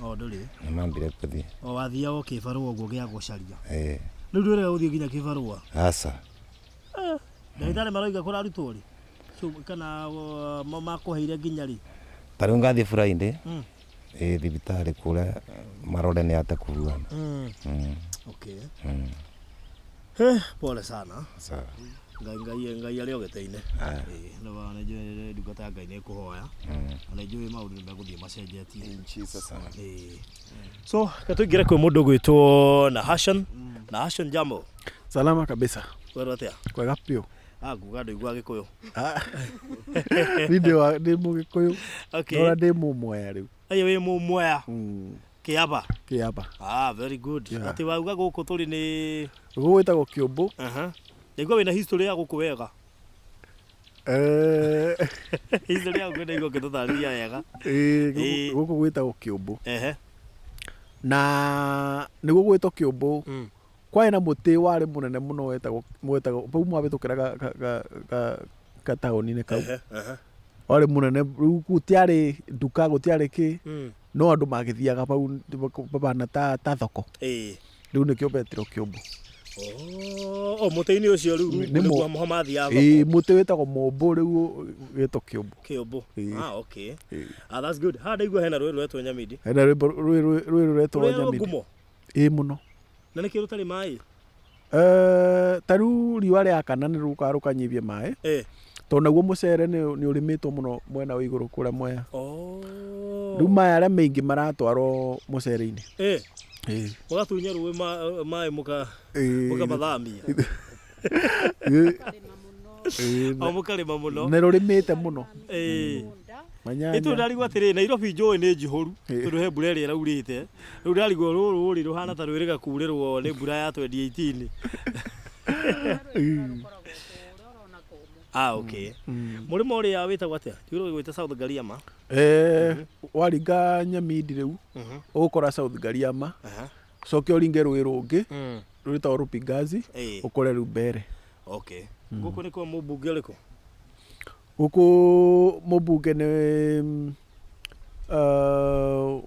O ndũrĩ. Nĩ mambire kũthiĩ. O wathiaga o kĩbarũa ũguo gĩa gũcaria. Ĩĩ. Rĩu ndũrĩ ũthiĩ nginya kĩbarũa? Aca. Ndagĩtarĩ maroiga kũrarutwo rĩ? Kana makũheire nginya rĩ? Ta rĩu ngathiĩ Friday. Ĩĩ, thibitarĩ kũrĩa marore nĩ ate kũhuana. Okay. Eh, pole sana. Sawa. Ngai ngai ngai arĩ o gĩtĩ-inĩ. Ĩĩ, nĩ wa nĩ njũĩ ndungata ya Ngai nĩ ĩkũhoya. Na nĩ njũĩ maũndũ nĩ megũthiĩ macenjetie. Ĩĩ. So, reke tũingĩre kwĩ mũndũ ũgwĩtwo Nahashon. Nahashon jambo. Salama kabisa. Werwo atĩa? Kwega piũ. Ah, nguga ndũigua Gĩkũyũ. Niĩ ndĩ wa ndĩ mũgĩkũyũ. Okay. Ndora ndĩ mũmwea rĩu. Aya wĩ mũmwea. Kĩaba. Kĩaba. Ah, very good. Yeah. Atĩ wauga gũkũ tũrĩ nĩ Gũkũ gwĩtagwo Kĩũmbũ. Aha. Ndaigua wĩna history ya gũkũ wega. Eh, History ya gũkũ ndaigua ũkĩtũtarĩria wega. ĩĩ, Ĩĩ. gũkũ gũkũ gwĩtagwo Kĩũmbũ. Ehe. Na nĩguo gwĩtwo Kĩũmbũ kwarĩ na mũtĩ warĩ mũnene mũno wetagwo wetagwo bau mwahĩtũkĩra ga, ga, ga, ga, gataũni-inĩ kau. Ehe, ehe. Warĩ mũnene rĩu gũtiarĩ nduka gũtiarĩ kĩ no andũ magĩthiaga bau babana ta, ta thoko. Ĩĩ. Rĩu nĩkĩo betirwo Kĩũmbũ. Oh, oh, mũtĩ-inĩ ũcio rĩu Nĩ nĩguo mũ- mũho mathiaga Ĩĩ, thoko. mũtĩ wĩtagwo mũmbũ rĩu wĩtwo Kĩũmbũ. Kĩũmbũ. Ĩĩ. Ah, okay. Ĩĩ. Ah, that's good. Haha ndaigua hena rũĩ rũretwo Nyamindi. Hena rwĩmbo rũĩ rũĩ rũĩ rũretwo Rũrĩa rwa Nyamindi. ngumo. Ĩĩ mũno. Na nĩkĩo rũtarĩ maĩ. Eh, ta rĩu riũa rĩakana nĩ rũkaga rũkanyivia maĩ Eh. tondũ naguo mũcere nĩ nĩ ũrĩmĩtwo mũno mwena wa igũrũ kũrĩa Mwea. Oh. Rĩu maĩ arĩa maingĩ maratwarwo mũcere-inĩ. Eh. Ĩĩ. Mũgatunya rũĩ maĩ mũka Ĩĩ. mũkamathamia. Ĩĩ. Ĩĩ, O mũkarĩma mũno. Nĩ rũrĩmĩte mũno. Ĩĩ. Manyanya. Ĩtũ ndarigwo atĩrĩ Nairobi njũĩ nĩ njihũru Ĩĩ. tondũ he mbura ĩrĩa ĩraurĩte rĩu ndarigwo rũrũ rĩ rũhana ta rwĩrĩga kurĩrwo nĩ mbura ya 2018. Ah, okay. Mũrĩmo ũrĩa wĩtagwo atĩa? Njiguire ũgĩgwĩta South Gariama. Eh, waringa Nyamindi rĩu ũgũkora South Gariama Aha. ũcoke ũringe rũĩ rũngĩ rwĩtagwo Rupingazi Ĩĩ. ũkore rĩu Mbere. Okay. Gũkũ nĩ kwa mũmbunge ũrĩkũ? Gũkũ mũmbunge nĩ eh,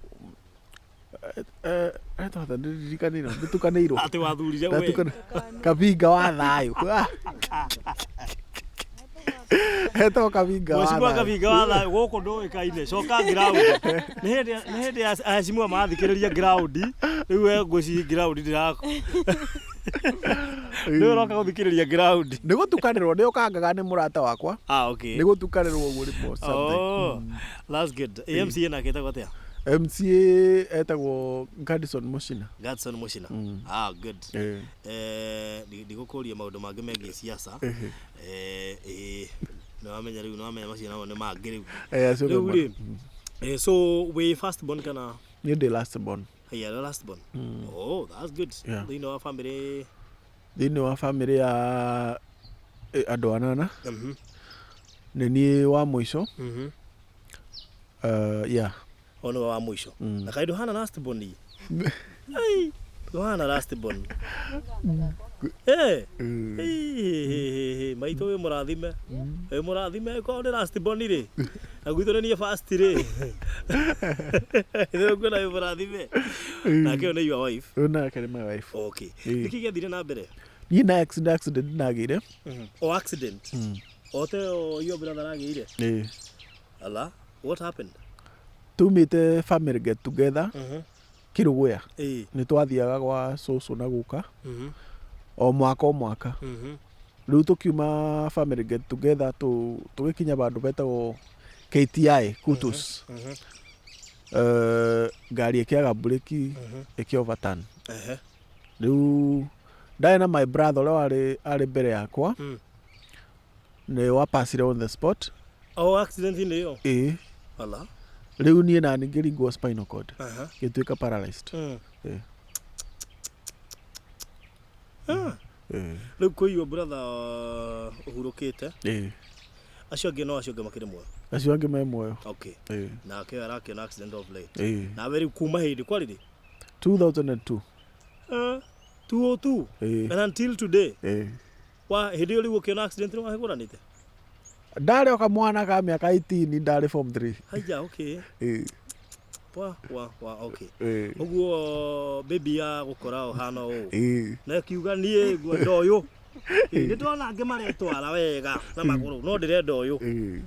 eh, etagwo ndirikanĩirwo nditukanĩirwo Atĩ wathurire we. Kabinga wa thayũ. Ah. Etagwo Kabinga wa Mheshimiwa thayũ. Kabinga wa thayũ gũkũ ndũĩkaine coka ground nĩ hĩndĩ nĩ hĩndĩ aheshimiwa marathikĩrĩria ground rĩu we ngwĩciria ground ndĩraku nĩ ũroka gũthikĩrĩria ground. Nĩ gũtukanĩrwo nĩ ũkangaga nĩ mũrata wakwa. Ah, okay. Nĩ gũtukanĩrwo ũguo rĩmwe something. Oh, that's good. MCA nake etagwo atĩa? MCA etagwo Gadison Mushina. Gadson Mushina. Ah, good. Eh. Eh, ndigũkũria maũndũ mangĩ megiĩ siasa. Ehe. Eh, eh, nĩwamenya rĩu nĩwamenya macio namo nĩ mangĩ rĩu. Eh, acio nĩ Rĩu ma- rĩ, eh, so wĩ first born kana Niĩ ndĩ last born. Hey, you're the last born. Oh, that's good. Yeah. Thĩinĩ wa family. Thĩinĩ wa family ya eh, andũ anana nĩ niĩ wa mũico. Yeah. O nĩwe wa mũico. Na kaĩ ndũhana last born ĩ? Ai, ndũhana last born. Eh. Ĩ, maitũ wĩ mũrathime. Wĩ mũrathime korwo nĩ last born rĩ. Na gwitũ nĩ niĩ first rĩ. Nĩ nguona wĩ mũrathime. Nake ũyũ nĩ your wife. Ũyũ nake nĩ my wife. Okay. Ĩ. Nĩkĩ gĩathire na mbere? Niĩ na accident accident ndagĩire. O accident. O te o your brother aragĩire. Ĩ. Ala, what happened? Tumĩte family get together Kĩrũgũya. Ĩ. Nĩ twathiaga gwa cũcũ na guka o mwaka o mwaka. Rĩu tũkiuma family get together tũgĩkinya bandũ betagwo KTI Kutus. Eh, ngari ĩkĩaga mburĩki ĩkĩ overturn. Ehe. Rĩu ndarĩ na my brother ũrĩa warĩ arĩ mbere yakwa nĩ wapacire on the spot. O accident inĩ ĩyo. Ĩ. Ala. Rĩu niĩ nani ngĩringwo spinal cord Aha. ngĩtuĩka paralyzed. Ĩ. Ah. Ĩ. Rĩu kwĩ your brother ũhurũkĩte. Ĩ. Acio angĩ no acio angĩ makĩrĩ muoyo. Acio angĩ me muoyo. Okay. Ĩ. Nake arakĩona accident of late. Ĩ. Nawe rĩu kuma hĩndĩ kwarĩ rĩ? 2002. 202. Ĩ. And until today. Ĩ. Wa hĩndĩ ĩyo rĩu ũkĩona accident nĩ wahĩgũranĩte? Ndarĩ o kamwana ka mĩaka 18 ndarĩ form 3. Haya, okay. Ĩ. Wa wa wa okay. Ĩ. Ũguo baby ya gũkora ũhana ũũ. Ĩ. Na kiuga niĩ ngwenda ũyũ. Ĩ, Nĩ ndona angĩ maretwara wega na magũrũ no ndĩrenda ũyũ. Ĩ.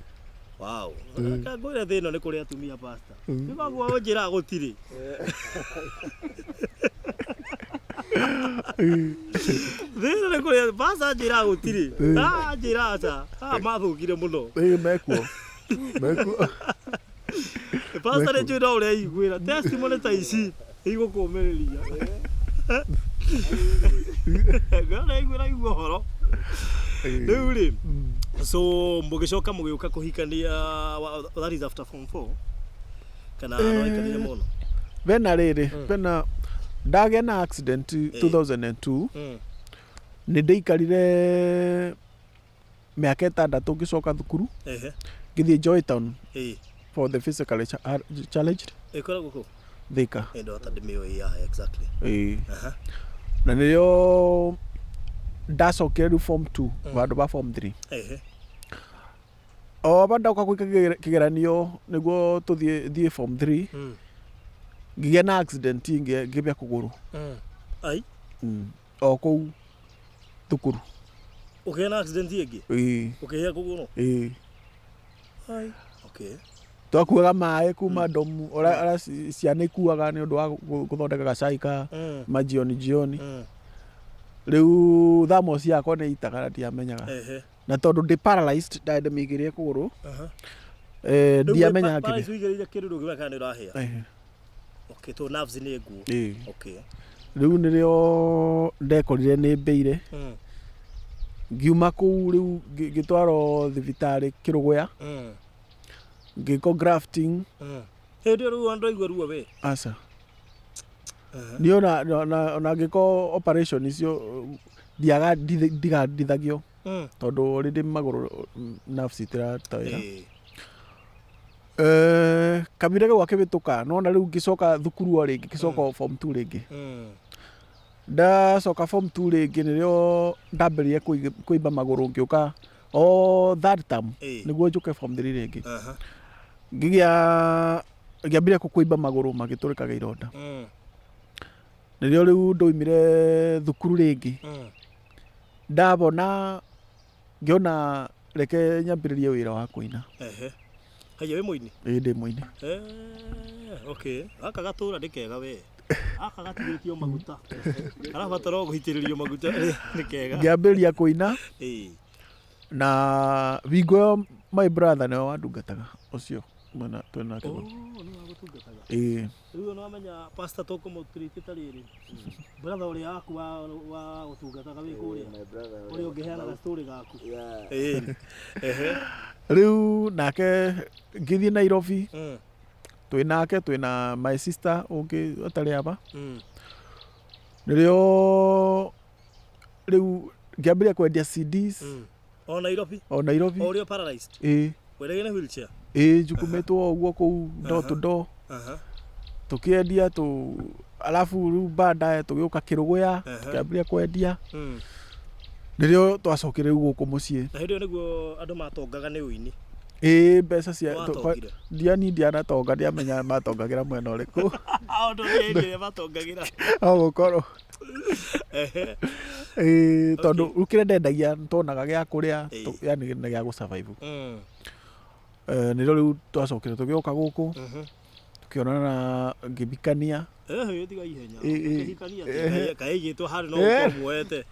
Wow. Reke ngwĩre thĩ ĩno nĩ kũrĩ atumia pastor. Nĩ koguo ũnjĩraga gũtirĩ. Thĩna nĩ kũrĩa pasta njĩraga gũtirĩ. Ah, njĩra aca. Ah, mathũkire mũno. Ĩĩ, mekuo mekuo. Pasta nĩ njũĩ no ũreiguĩra. Testimony ta ici igũkũmĩrĩria. Ngona igua ũhoro. Rĩu rĩ, so mũgĩcoka mũgĩũka kũhikania that is after form 4 kana nwaikarire mũno? Bena rĩrĩ, bena ndagĩa na accident 2002. Nĩ ndĩikarire mĩaka 6 ngĩcoka thukuru. Ngĩthiĩ Joy Town for the physically challenged. Ĩkoragwo kũ? Thika. Ĩ, ndota ndĩmĩũĩ, yeah, exactly. Ĩĩ. Na nĩrĩo ndacokire rĩu form 2 vandũ ba form 3. O aba ndoka gwĩka kĩgeranio nĩguo tũthiĩ thiĩ form 3, ngĩgĩa na accident ĩngĩ, ngĩbĩa kũgũrũ. Ai. O kũu thukuru. Ũkĩgĩa na accident ĩngĩ? Ĩĩ. Ũkĩhĩa kũgũrũ? Ĩĩ. Ai. Okay. Twakuaga maĩ kuma ndomu ũrĩa ciana ikuaga nĩ ũndũ wa gũthondeka gacai ka majioni jioni. Rĩu thamos yakwa nĩ itaga na ndiamenyaga. Na tondũ ndĩ paralyzed, ndarĩ ndĩmĩigĩrĩre kũgũrũ. Rĩu Ndiamenyaga paralyzed kĩrĩa. Ũigĩrĩire kĩndũ ndũngĩmenya kana nĩ ũrahĩa. Ehe. Okay, to nerves nĩ nguo. Ĩĩ. Okay. Rĩu nĩrĩo ndekorire nĩ mbĩire. Ngiuma kũu rĩu ngĩtwarwo thibitarĩ Kĩrũgũya. Ngĩkwo grafting. Hĩndĩ ĩyo rĩu andũ aigua ruo we? Aca. Niĩ ona ngĩkwo operation icio ndiaga ndigandithagio tondũ already magũrũ nerves itiraruta wĩra. Kamira kau gakĩhĩtũka, nona rĩu ngĩcoka thukuru o rĩngĩ, ngĩcoka form 2 rĩngĩ. Ndacoka form 2 rĩngĩ nĩrĩo ndambĩrĩirie kũimba magũrũ, ngĩũka o third term nĩguo njũke form 3 rĩngĩ. Ngĩgĩa ngĩambĩrĩria kũimba magũrũ magĩtũrĩkaga ironda. Nĩrĩo rĩu ndoimire thukuru rĩngĩ. Ndabona ngĩona reke nyambĩrĩrie wĩra wa kũina. Ehe. Haya, wĩ mũini? Ĩĩ, ndĩ mũini. Okay. Gaka gatũra nĩ kega we. Gaka gatigĩtio maguta. Karabatara o gũitĩrĩrio maguta, nĩ kega. Ngĩambĩrĩria kũina. Na hingo ĩyo my brother nĩwe wandungataga ũcio mwena twĩ nake. Oh, nĩwe wagũtungataga. Ĩĩ. Rĩu nĩ wamenya pastor tũkũmũtreat ta rĩrĩ. Brother ũrĩa waku wa gũtungataga wĩ kũrĩa. Ũrĩa ũngĩheanaga story gaku. Ĩĩ. Ehe. Rĩu nake ngĩthiĩ Nairobi. Twĩ nake, twĩ na my sister ũngĩ ũtarĩ aba. Nĩrĩo rĩu ngĩambĩrĩria kwendia CDs. O Nairobi? O Nairobi. O ũrĩa paralyzed? Ĩĩ. Wendagia na wheelchair? Ĩĩ, njukumĩtwo ũguo kũu door to door. Tũkĩendia tũ alafu rĩu baadaye tũgĩũka Kĩrũgũya, tũkĩambĩrĩria kwendia. Nĩrĩo twacokire rĩu gũkũ mũciĩ. Na hĩndĩ ĩyo nĩguo andũ matongaga nĩ ũini? Ĩĩ, mbeca cia Watongire? Ndiani ndianatonga, ndiamenya matongagĩra mwena ũrĩkũ. Andũ nĩ hĩndĩ ĩrĩa matongagĩra. No gũkorwo. Ĩĩ, tondũ rĩu kĩrĩa ndendagia nĩtuonaga gĩa kũrĩa, yani na gĩa gũ survive. Nĩrĩo rĩu twacokire tũgĩũka gũkũ, tũkĩonana na ngĩhikania. Tiga ihenya. Ũkĩhikania atĩa? Kaĩ aigĩtwo handũ no gũkorwo muoete.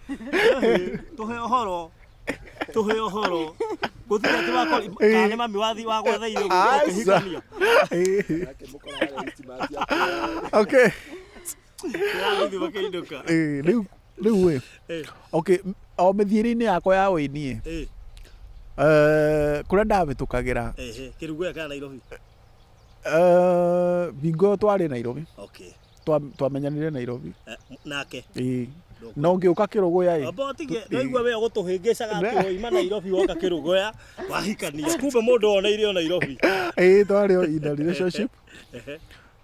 Tũhe ũhoro. Tũhe ũhoro. Gũtirĩ atĩ wakori, kana nĩ mami wathi wagwetheire ũguo ũkĩhikania. Okay. Tũrathiĩ makĩinũka. Rĩu rĩu ĩ. Okay, o mĩthiĩre-inĩ yakwa ya ũini ĩ. Kũrĩa ndahĩtũkagĩra. Kĩrugũya kana Nairobi? Hingo ĩyo twarĩ Nairobi. Okay. Twamenyanire Nairobi. Nake? Ĩĩ. No ngĩũka Kĩrũgũya ĩ. Amba ũtige, ndaigua we ũgũtũhĩngĩcaga atĩ wauma Nairobi woka Kĩrũgũya wahikania. Kumbe mũndũ woneire o Nairobi. Ĩĩ, twarĩ o in a relationship.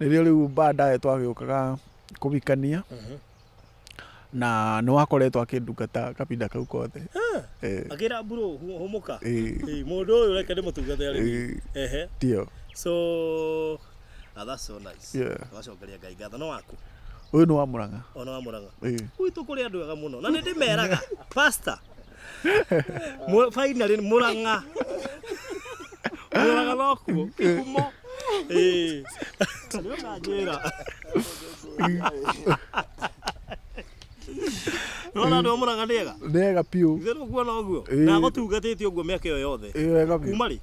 Nĩrĩo rĩu baadaye twagĩũkaga kũhikania. Na nĩ wakoretwo akĩndungata kahinda kau kothe. Akĩra bro, hũmũka. Mũndũ ũyũ reke ndĩmũtungate arĩ niĩ. Ndio. So, that's so nice. Tũgacokeria Ngai ngatho. No waku? Ũyũ nĩ wa Mũrang'a. O nĩ wa Mũrang'a. Gwitũ kũrĩ andũ ega mũno. Na nĩ ndĩmeraga, pastor, finally Mũrang'a. Mũrang'a nokuo, kĩhumo. Nĩ ũkanjĩra. Ona andũ a Mũrang'a nĩ ega. Nĩ ega biũ. Ithe rĩu kuona ũguo. Ĩĩ. Na agũtungatĩte ũguo mĩaka ĩyo yothe. Ĩĩ wega biũ. Kuma rĩ?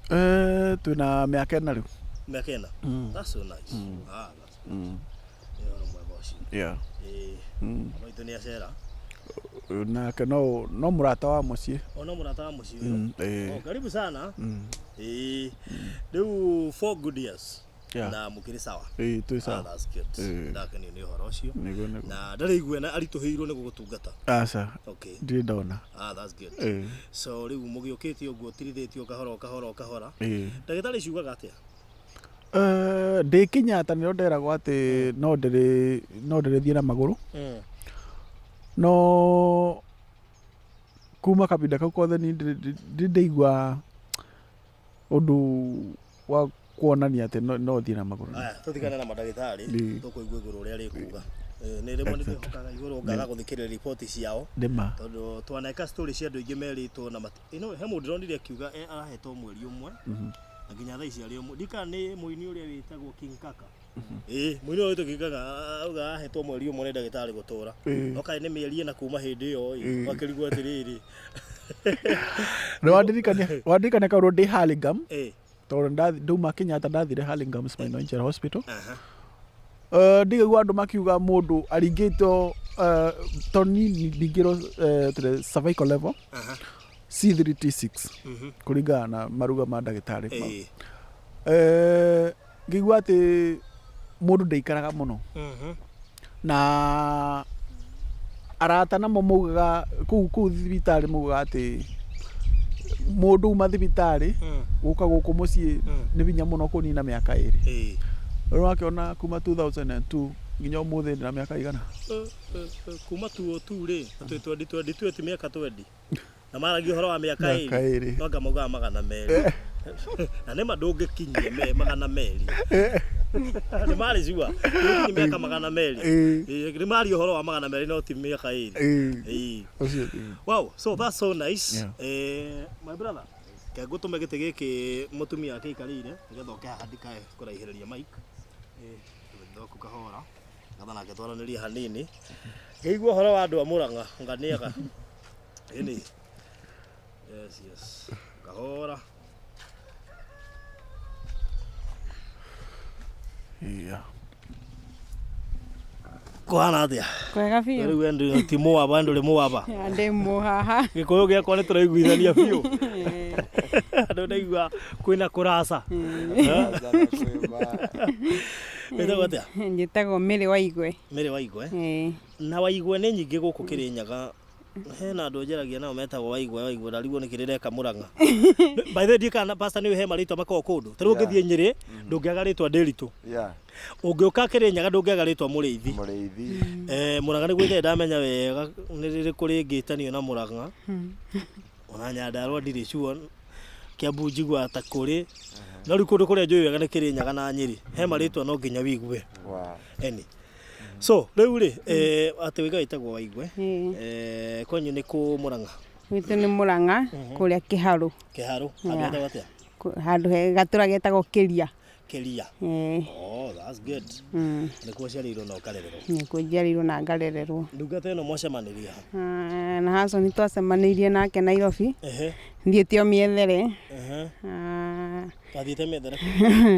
Eh, twĩna mĩaka ĩna rĩu. Mĩaka ĩna. That's so nice. Ah, that's good. Nĩ ũhoro mwega ũcio. Yeah. Ĩĩ. Maitũ nĩ acera. Nake no no mũrata wa mũciĩ. Ona mũrata wa mũciĩ ũyũ. Ĩĩ. Oh, karibu sana. Ĩĩ. Rĩu 4 good years. Yeah. Na mũkĩrĩ sawa. Ĩĩ twĩ Ah, sawa. that's good. Ĩĩ. Ndakenio nĩ ũhoro ũcio. Nĩguo nĩguo. Na ndarĩ igua na aritũhĩirwo nĩ gũgũtungata. Aca. Okay. Ndirĩ ndona. Ah, that's good. Ĩĩ. So rĩu mũgĩũkĩte ũguo tirithĩtio kahora o kahora o kahora. Ĩĩ. Ndagĩtarĩ ciugaga atĩa? Eh, ndĩ Kenyatta nĩrĩo nderagwo atĩ no ndĩrĩ no ndĩrĩthiĩ na magũrũ no kuma kabinda kau kothe niĩ ndirĩ ndaigua ũndũ wa kuonania atĩ no no thiĩ na magũrũ. Aya, tũtigane na mandagĩtarĩ Ĩĩ. tũkũigua igũrũ ũrĩa rĩkuga. Eh, Nĩ rĩmwe nĩ ndĩhokaga igũrũ ngaga gũthikĩrĩria riboti ciao Nĩ ma. tondũ twaneka story cia andũ aingĩ merĩtwo na mati you he mũndũ ndĩronire akiuga eh, arahetwo mweri ũmwe na nginya thaa ici arĩ o ndika nĩ mũini ũrĩa wĩtagwo King Kaka. Ĩĩ, mũini ũrĩa wĩtagwo King Kaka auga ahetwo mweri ũmwe nĩ ndagĩtarĩ gũtũra. Ĩĩ. No kaĩ nĩ mĩeri ĩna kuma hĩndĩ ĩyo ĩ, wakĩrigwo atĩrĩrĩ. Nĩ wandirikania wandirikania kaũndũ ndĩ Hurlingham Ĩĩ. tondũ ndauma Kenyatta ndathire Hurlingham Spinal Injury Hospital. Aha. Eh, ndigaigua andũ makiuga mũndũ aringĩtwo eh, tondũ niĩ ndingĩrwo eh, to the cervical level Aha. C3T6 kũringana na maruga ma ndagĩtarĩ. Ĩĩ. Eh, ngĩigua atĩ mũndũ ndaikaraga mũno na arata namo maugaga kũu kũu thibitarĩ maugaga atĩ mũndũ uma thibitarĩ gũka gũkũ mũciĩ nĩ hinya mũno kũnina mĩaka ĩrĩ. Ĩĩ. Rĩu wakĩona kuma 2002 nginya ũmũthĩ ndĩ na mĩaka igana. Eh, eh, eh, kuma tuo tu rĩ na twĩ twendi twendi tu ti mĩaka twendi na maragia ũhoro wa mĩaka Mĩaka ĩrĩ ĩrĩ. no anga maugaga 200 na nĩma ndũngĩkinyia 200 nĩ marĩ cua ndũngĩkinyia mĩaka 200 Ĩĩ. Ĩĩ, nĩ maria ũhoro wa 200 no ti mĩaka ĩrĩ Ĩĩ. Ĩĩ. Ũcio ĩĩ. Wow, so that's so nice. Yeah. Eh, my brother, ke ngũtũme gĩtĩ gĩkĩ mũtumia akĩikarĩire nĩgetha ũke haha ndikae kũraihĩrĩria mic. Eh, thwaku kahora ngatha nake twaranĩrie hanini. Ngĩigua ũhoro wa andũ a Mũrang'a nga nĩega. Ĩni. Yes, yes. Kahora. Yeah. Kũhana atĩa? Kwega biũ. Rĩu we ndũ ti mũwaba ndũrĩ mũwaba. Ya, ndĩ mũhaha. Gĩkũyũ gĩakwa nĩ tũraiguithania biũ. Andũ ndaigua kwĩna kũraca. Wĩtagwo atĩa? Njĩtagwo Mary Waigwe. Mary Waigwe. Ĩĩ. Na Waigwe nĩ nyingĩ gũkũ Kĩrĩnyaga. Hena andũ njaragia nao metagwo Waigwe Waigwe ndarigwo nĩkĩ rĩreka Mũrang'a. By the way ndiũĩ kana pastor nĩ he marĩtwa makoragwo kũndũ. Ta rĩu ũngĩthiĩ Nyĩrĩ ndũngĩaga rĩtwa Ndĩritũ. Yeah. Ũngĩũka Kĩrĩnyaga ndũngĩaga rĩtwa Mũrĩithi. Mũrĩithi. Eh, Mũrang'a nĩguo ithe ndamenya wega nĩ rĩrĩkũ rĩngĩtanio na Mũrang'a. Ona Nyandarua ndirĩ sure. Kiambu njiguaga ta kũrĩ. No rĩu kũndũ kũrĩa njũĩ wega nĩ Kĩrĩnyaga na Nyĩrĩ. He marĩtwa no nginya wigue. Wow. Eni. So, rĩu rĩ, eh, atĩ wĩga wĩtagwo Waigwe. Ĩĩ. Eh, kwanyu nĩ kũ Mũrang'a? Gwitũ nĩ Mũrang'a kũrĩa Kĩharũ. Kĩharũ. Handũ Yeah. hetagwo atĩa? Handũ he gatũra getagwo Kĩria. Kĩria. Ĩĩ. Oh, that's good. Nĩkuo ũciarĩirwo na ũkarererwo. Nĩkuo njiarĩirwo na ngarererwo. Ndungata ĩno mwacemanĩria ha? Ah, na Hason twacemanĩirie nake Nairobi. Ehe. Thiĩte o mĩethere. Ehe. Ah, Wathiĩte mĩethere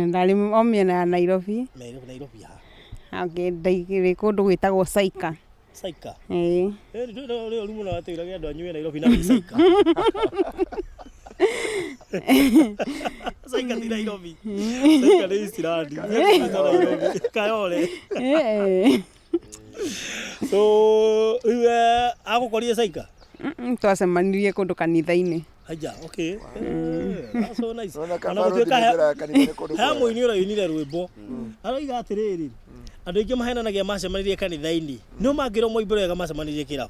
ndarĩ o mĩena ya Nairobi. Nairobi, Nairobi ha? Okay, ndaigĩrĩ kũndũ gwĩtagwo Saika. Saika. Ĩĩ. Eh, nĩ nĩ ũru mũno atwĩrage andũ anyue Nairobi na wĩ Saika. Saika ti Nairobi. Saika nĩ Eastland. Nairobi. Kayole. Ĩĩ. So, rĩu eh, agũkorire Saika? Twacemanirie kũndũ kanitha-inĩ. Aja, okay. Eh, that's so nice. Unaona Ona kama gũtuĩka rũthi kanitha nĩ kũndũ he kwega. mũini ũrainire rwĩmbo aroiga atĩrĩrĩ andũ aingĩ mahenanagia macemanirie kanitha-inĩ no mangĩrwo moimbũre wega macemanirie kĩrabu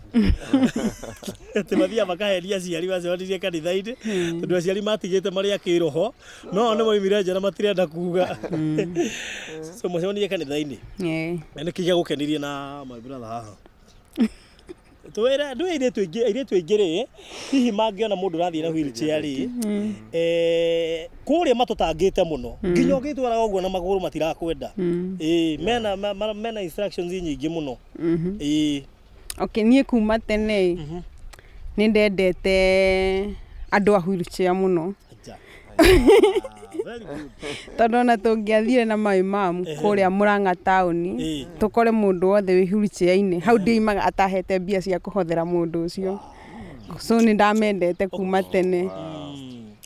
atĩ mathiaga makahenia aciari macemanirie kanitha-inĩ tondũ aciari matigĩte marĩ a kĩroho no nĩ moimire nja na matirenda kuga so macemanirie kanitha-inĩ Ĩĩ. na nĩkĩ gĩagũkenirie na my brother haha twĩre ndũĩ airĩtu aingĩ airĩtu aingĩ rĩ hihi mangĩona mũndũ ũrathiĩ na wheelchair rĩ eh, kũrĩa matũtangĩte mũno nginya ũngĩtwaraga ũguo na magũrũ matirakwenda ĩĩ mena ma- ma- mena instructions nyingĩ mũno ĩĩ. Okay, niĩ kuma tene nĩ ndendete andũ a wheelchair mũno. Aja. Ah, very good. Tondũ ona tũngĩathire na my mom kũrĩa Mũrang'a taũni tũkore mũndũ wothe wĩ wheelchair-inĩ hau ndĩimaga atahete mbia cia kũhothera mũndũ ũcio. So nĩ ndamendete kuma tene.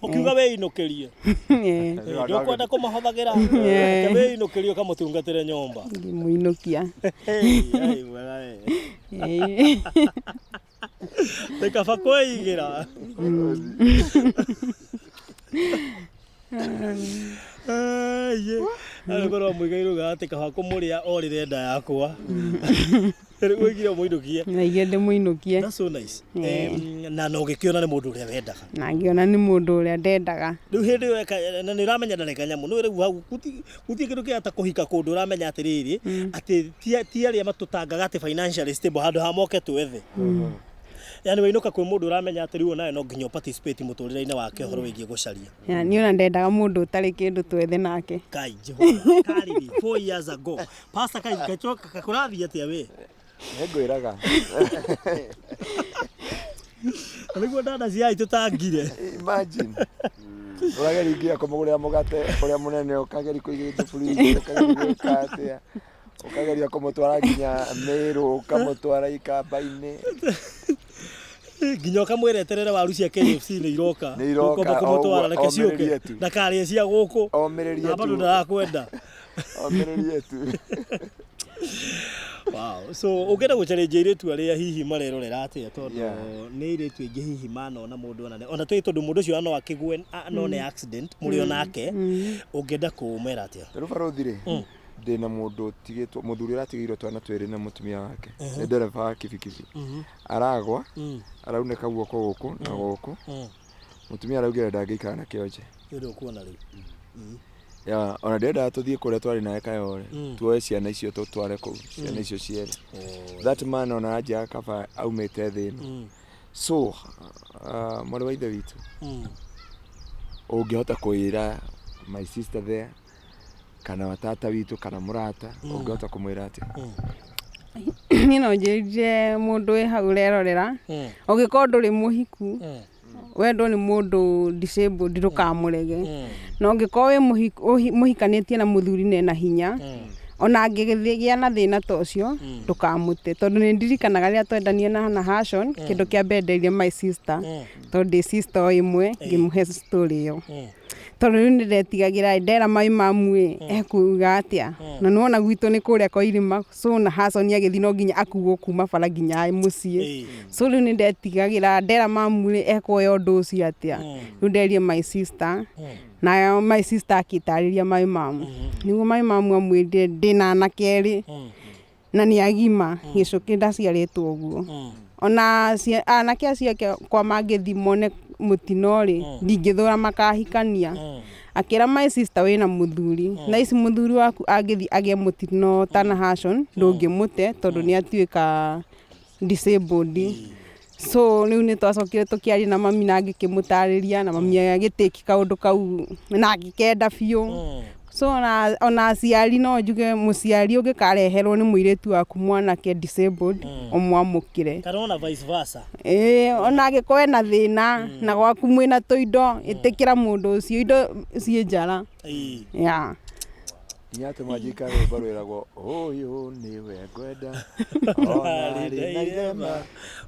Ũkiuga wĩinũkĩrie. Ndũkwenda kũmahothagĩra. Reke wĩinũkĩrie ũkamũtungatĩre nyũmba. Ngĩmũinũkia. Hey, ai, wega we. Nĩ kaba kwĩigĩra. Aiye. Arĩ korwo mũigairwo ugaga atĩ kaba kũmũrĩa orĩre nda yakwa. Rĩu ũigire ũmũinũkie. Naigire ndĩmũinũkie. That's so nice. Na na ũgĩkĩona nĩ mũndũ ũrĩa wendaga. Na ngĩona nĩ mũndũ ũrĩa ndendaga. Rĩu hĩndĩ ĩyo eka na nĩ ũramenya ndareka nyamũ nĩ rĩu hau gũtirĩ kĩndũ kĩega ta kũhika kũndũ ũramenya atĩrĩrĩ atĩ ti arĩa matũtangaga atĩ financially stable handũ ha moke twethe. Yani wainũka kwĩ mũndũ ũramenya atĩ rĩu onawe no nginya ũ participate mũtũrĩre-inĩ wake ũhoro wĩgiĩ gũcaria. Ya, niĩ ona ndendaga mũndũ ũtarĩ kĩndũ twethe nake. Kai Jehova, karĩrĩ 4 years ago. Pastor kai gacoka kũrathiĩ atĩa we? Nĩngwĩraga. Nĩguo ndanda cia tũtangire. Imagine. Ũrageria nginya kũmũgũrĩra mũgate ũrĩa mũnene ũkageria kũigĩrĩra fridge ũkageria gwĩka atĩa ũkageria kũmũtwara nginya Meru ũkamũtwara Ikamba-inĩ. Nginya ũkamwĩra eterere waru cia KFC nĩ iroka. Nĩ iroka, Ũkomba kũmũtwara o reke ciũke. omĩrĩrie tu. Ndakarĩe cia gũkũ. Omĩrĩrie Na bado tu. ndarakwenda. Omĩrĩrie tu. Wow. So ũngĩenda gũchallenge airĩtu arĩa hihi marerorera atĩa tondũ Yeah. nĩ airĩtu aingĩ hihi manona mũndũ ona ona tũĩ tondũ mũndũ ũcio no akĩgwe no nĩ accident mũrĩ onake ũngĩenda kũmera atĩa? Rĩu barũthi rĩ ndĩna mũndũ ũtigĩtwo mũthuri ũratigĩirwo twana twĩrĩ na mũtumia wake nĩ ndereba wa kibikibi aragwa araunĩka guoko gũkũ na gũkũ mũtumia araugire ndangĩikara na kĩonje. Nĩ ũndũ ũkuona rĩu. Ya, ona ndĩrendaga tũthiĩ kũrĩa twarĩ nawe Kayole tuoe ciana icio tũtware kũu ciana icio cierĩ. That man ona anjĩraga kaba aumĩte thĩ ĩno. So mwarĩ wa ithe witũ ũngĩhota kwĩra my sister there kana tata witũ kana mũrata ũngĩhota kũmwĩra atĩa? Niĩ no njĩrire mũndũ wĩ hau ũrerorera ũngĩkorwo ndũrĩ mũhiku wendwo nĩ mũndũ disabled ndũkamũrege na ũngĩkorwo wĩ mũhikanĩtie na mũthuri na ena hinya ona angĩgĩa na thĩna ta ũcio ndũkamũte tondũ nĩ ndirikanaga rĩrĩa twendanie na Hannah Hashon kĩndũ kĩa mbere nderire my sister tondũ ndĩ sister o ĩmwe ngĩmũhe story ĩyo tondũ rĩu nĩndetigagĩra ndera my mamu ĩ ekuga atĩa na nĩwona gwitũ nĩ kũrĩa kwa irĩma so na Hashon agĩthiĩ no nginya akuo kuma bara nginya mũciĩ so rĩu nĩndetigagĩra ndera mamu rĩ ekuoya ũndũ ũcio atĩa rĩu nderire my sister na my sister akĩtarĩria my mom nĩguo my mom amwĩrire ndĩna anake erĩ na nĩ agima gĩcũkĩ ndaciarĩtwo ũguo ona anake acio ake kwa mangĩthiĩ mone mũtino rĩ ndingĩthũra makahikania akĩra my sister wĩna mũthuri na ici mũthuri waku angĩthiĩ agĩe mũtino ta na Hashon ndũngĩmũte tondũ nĩ atuĩka disabled so rĩu nĩ twacokire tũkĩaria na mami na ngĩkĩmũtarĩria na mami agĩtĩki kaũndũ kau na agĩkenda biũ so ona aciari no njuge mũciari ũngĩkareherwo nĩ mũirĩtu waku mwanake disabled ũmwamũkĩre Kana ona vice versa. Ĩĩ ona angĩkorwo ena thĩna na gwaku mwĩna tũindo ĩtĩkĩra mũndũ ũcio indo ciĩ njara. Yeah. Nginya atĩ mwanjika rwĩmbo rwĩragwo ũyũ nĩwe ngwenda ona rĩ na irema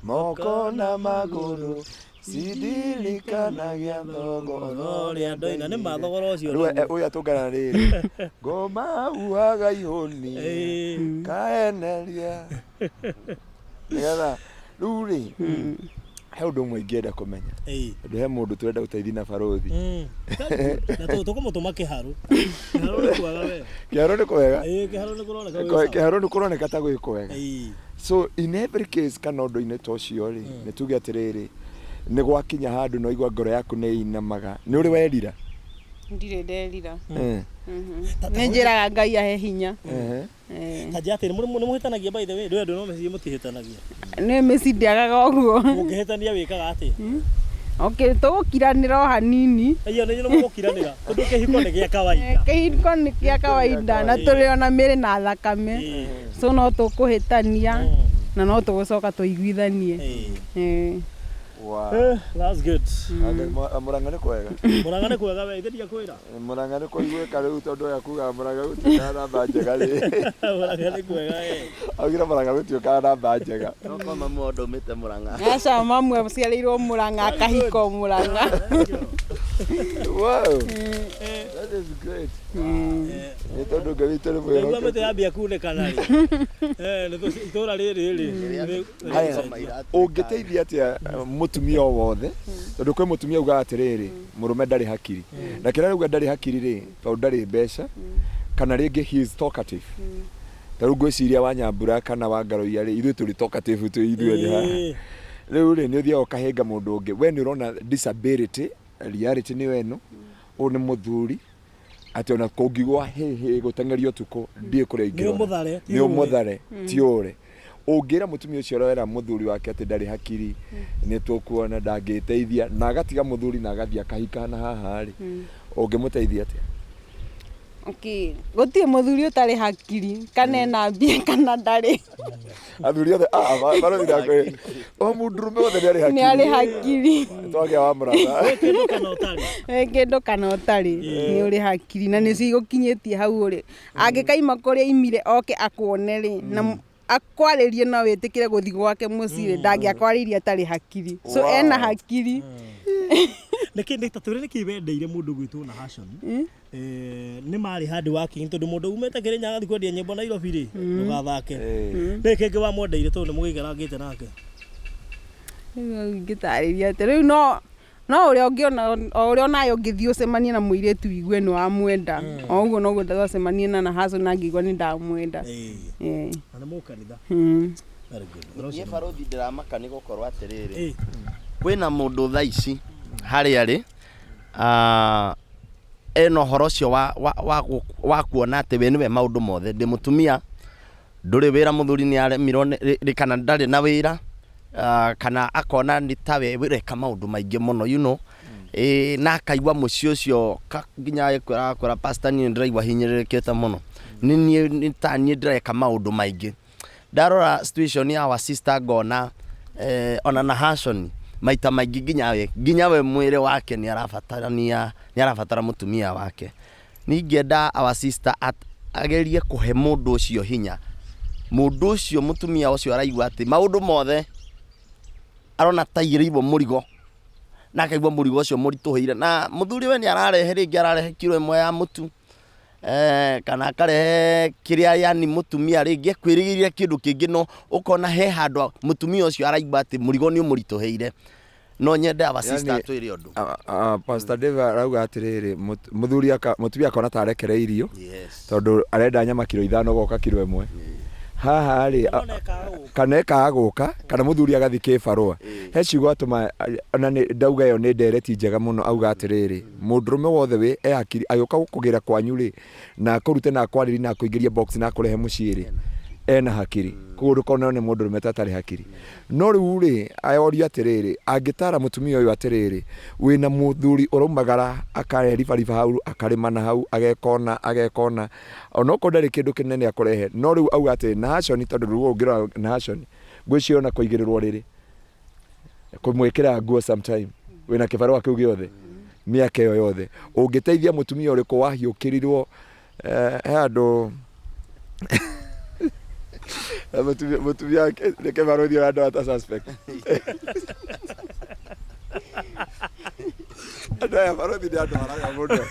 moko na magũrũ cindirikanagia thogora ũrĩa ndoina nĩ ma thogora ũcio. Rĩu ũyũ atũngana rĩrĩ ngoma uaga ihũni kaeneria nĩgetha rĩu rĩ he ũndũ ũmwe ingĩenda kũmenya tondũ he mũndũ tũrenda gũteithia na barũthi. Na tũkũmũtũma kĩharũ. Kĩharũ nĩ kwega we. Kĩharũ nĩ kwega. Kĩharũ nĩ kũroneka gwĩ sawa. Kĩharũ nĩ kũroneka ta gwĩ kwega. So in every case kana ũndũ-inĩ ta ũcio rĩ nĩ tuge atĩrĩrĩ nĩ gwakinya handũ no igua ngoro yaku nĩ ĩinamaga nĩ ũrĩ werira? Ndirĩ nderira. Nĩ njĩraga Ngai ahe hinya. Ta njĩra atĩrĩ nĩ mũhĩtanagia by the way ndũĩ andũ no mĩciĩ mũtihĩtanagia. Nĩ mĩciĩ ndĩagaga ũguo. Mũngĩhĩtania wĩkaga atĩa? Okay, tũgũkiranĩra o hanini. Iyo nĩ mũgũkiranĩra tondũ kĩhiko nĩ gĩa kawaida. Kĩhiko nĩ gĩa kawaida na tũrĩ ona mĩrĩ na thakame so no tũkũhĩtania Na no tũgũcoka tũiguithanie. Eh. Wow. Eh, that's good. Murang'a nĩ kwega. Murang'a nĩ kwega we, ithe ndiakwĩra. Murang'a nĩ kũiguĩka rĩu tondũ ũyũ akuga Murang'a gũtiũkaga namba njega rĩ. Murang'a nĩ kwega eh. Augire Murang'a gũtiũkaga namba njega. No kwa mamu wao ndaumĩte Murang'a. Aca mamu aciarĩirwo Murang'a akahiko Murang'a. Wow. That is great. Nĩ tondũ Ngai witũ nĩ Ndaigua mĩtĩ mwĩhokeku. yambia kunĩkana rĩ. Eh, nĩ itũra rĩrĩ rĩ. Haya, ũngĩteithia atĩa mũtumia o wothe tondũ kwĩ mũtumia ugaga atĩrĩrĩ mũrũme ndarĩ hakiri na kĩrĩa arauga ndarĩ hakiri rĩ tondũ ndarĩ mbeca kana rĩngĩ he is talkative ta rĩu ngwĩciria wa Nyambura kana wa Ngaroia rĩ ithuĩ tũrĩ talkative twĩ ithuĩ erĩ haha rĩu rĩ nĩ ũthiaga ũkahĩnga mũndũ ũngĩ we nĩ ũrona disability reality nĩyo ĩno ũyũ nĩ mũthuri atĩ ona kũngigwa hĩhĩ gũteng'erio ũtukũ ndiĩ kũrĩa Nĩ ingĩrora ũmũthare, ti nĩ ũre. ũmũthare ti ũre ũngĩra mũtumia ũcio ũrera mũthuri wake atĩ ndarĩ hakiri nĩ tũkuona ndangĩteithia na agatiga mũthuri na agathiĩ akahika na haha rĩ ũngĩmũteithia atĩa Okay. Gũtirĩ mũthuri ũtarĩ hakiri kana ena mbia kana ndarĩ. athuri othe ah, barothi ndakwe o mũndũrũme wothe nĩ arĩ Nĩ arĩ hakiri. twagĩa wa mũrata Kĩndũ kana ũtarĩ. Wĩ kĩndũ kana ũtarĩ nĩ ũrĩ hakiri na nĩcio igũkinyĩtie hau ũrĩ. Angĩkaima kũrĩa aimire oke akuone rĩ na akwarĩrie no wĩtĩkĩre gũthiĩ gwake mũciĩ rĩ ndangĩakwarĩirie atarĩ hakiri. So Wow. ena hakiri. Nĩkĩ nĩ ta twĩre nĩkĩ wendeire mũndũ gwĩtwo na Hashon. Eh, nĩ marĩ hard working tondũ mũndũ umĩte Kĩrĩnyaga agathiĩ kwendia nyĩmbo Nairobi rĩ ndũgathake. Nĩ kĩngĩ wamwendeire tondũ nĩ mũgĩikarangĩte nake. Rĩu ingĩtarĩria atĩ rĩu no no ũrĩa ũngĩona o ũrĩa onawe ũngĩthiĩ ũcemanie na mũirĩtu wigue nĩ wamwenda o ũguo noguo ndacemanie na Nahason na ngĩigua nĩ ndamwenda. Eh. Eh. Na nĩ mũkanitha. Very good. Ũhoro Niĩ ũcio nĩ barothi ndĩramaka nĩ gũkorwo atĩrĩrĩ Eh. kwĩna mũndũ thaa ici harĩa arĩ ah, ena ũhoro ũcio wa, wa, wa, wa kuona atĩ we nĩwe maũndũ mothe ndĩ mũtumia ndũrĩ wĩra mũthuri nĩ aremirwo nĩ- kana ndarĩ na wĩra ah, kana akona nĩ tawe ũreka maũndũ maingĩ mũno you know ĩ na akaigua mũciĩ ũcio nginya agĩkwĩra agakwĩra pastor niĩ ndĩraigua hinyĩrĩrĩkĩte mũno nĩ niĩ nĩ ta niĩ ndĩreka maũndũ maingĩ ndarora situation ya our sister ngona eh, ona na Hashon maita maingĩ nginya we mwĩrĩ wake nĩ arabatarania nĩ arabatara mũtumia wake ningĩenda our sister agerie kũhe mũndũ ũcio hinya mũndũ ũcio mũtumia ũcio araigua atĩ maũndũ mothe arona ta aigĩrĩirwo mũrigo na akaigua mũrigo ũcio mũritũhĩire na mũthuri we nĩ ararehe rĩngĩ ararehe kiro ĩmwe ya mũtu kana akarehe kĩrĩa yani mũtumia rĩngĩ ekwĩrĩgĩrĩire kĩndũ kĩngĩ no ũkona he handũ mũtumia ũcio araigua atĩ mũrigo nĩ ũmũritũhĩire no nyende our sister Yani- atwĩre ũndũ Pastor Dave arauga atĩrĩrĩ mũthuri mũtumia akona ta arekereirio yes tondũ arenda nyama kiro ithano goka kiro ĩmwe haha rĩ kana ĩkaga gũka kana mũthuri agathiĩ kĩbarũa he ciugo atũma ona nĩ ndauga ĩyo nĩ ndereti njega mũno auga atĩrĩrĩ mũndũrũme wothe wĩ e hakiri agĩũka gũkũgĩra kwanyu rĩ na akũrute na akwarĩrie na akũingĩrie box na akũrehe mũciĩ rĩ ena hakiri koguo ndũkona nĩ mũndũrũme ta atarĩ hakiri no rĩu rĩ orio atĩrĩrĩ angĩtara mũtumia ũyũ atĩrĩrĩ wĩna mũthuri ũraumagara akareribariba hau akarĩma na hau agekona agekona onokorwo ndarĩ kĩndũ kĩnene akũrehe no rĩu auga atĩ Nahashon tondũ rĩu ũngĩrora Nahashon ngwĩciria ona kũigĩrĩrwo rĩrĩ kũmwĩkĩra nguo sometime wĩna kĩbarũa kĩu gĩothe mĩaka ĩyo yothe ũngĩteithia mũtumia ũrĩkũ wahiũkĩrirwo he handũ mũtumia reke barũthi ũrandora ta suspect andũ aya barũthi nĩ andũ araga mũno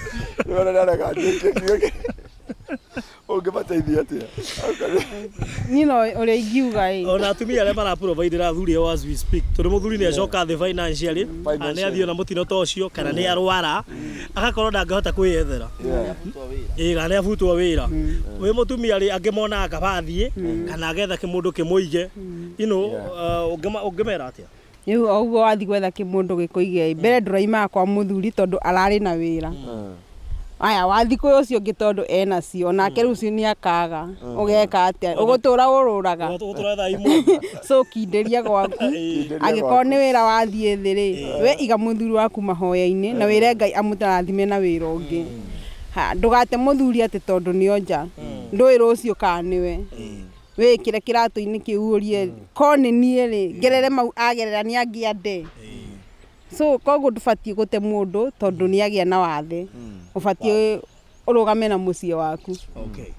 nĩwona nĩ arega njĩke kiugo ũngĩmateithia atĩa Niĩ no ũrĩa ingiuga ĩ Ona atumia arĩa maraprovidera athuri ao as we speak tondũ mũthuri nĩ acoka thĩ financially kana nĩ athiĩ ona mũtino ta ũcio kana nĩ arwara agakorwo ndangĩhota kwĩyethera ĩĩ kana nĩ abutwo wĩra wĩ mũtumia rĩ angĩ monaga kaba athiĩ kana agetha kĩmũndũ kĩmũige you know ũngĩmera atĩa Rĩu o ũguo wathiĩ gwetha kĩmũndũ gĩkũige mbere ndũraimaga kwa mũthuri tondũ ararĩ na wĩra aya wathiĩ kwĩ ũcio ũngĩ tondũ ena cio nake rũciũ nĩ akaga ũgeka atĩa ũgũtũra ũrũraga Ũgũtũra thaa imwe so kindĩria gwaku angĩkorwo nĩ wĩra wathiĩ thĩ rĩ we iga mũthuri waku mahoya-inĩ na wĩre Ngai amũrathime na wĩra ũngĩ Ha, ndũgate mũthuri atĩ tondũ nĩ onja ndũĩ rũciũ kana nĩwe Wĩkĩre kĩratũ-inĩ kĩu ũrie ko nĩ niĩ rĩ ngerere mau agerera nĩ angĩande. So koguo ndũbatiĩ gũte mũndũ tondũ nĩ agĩa na wathe. Ũbatiĩ ũrũgame na mũciĩ waku. Okay.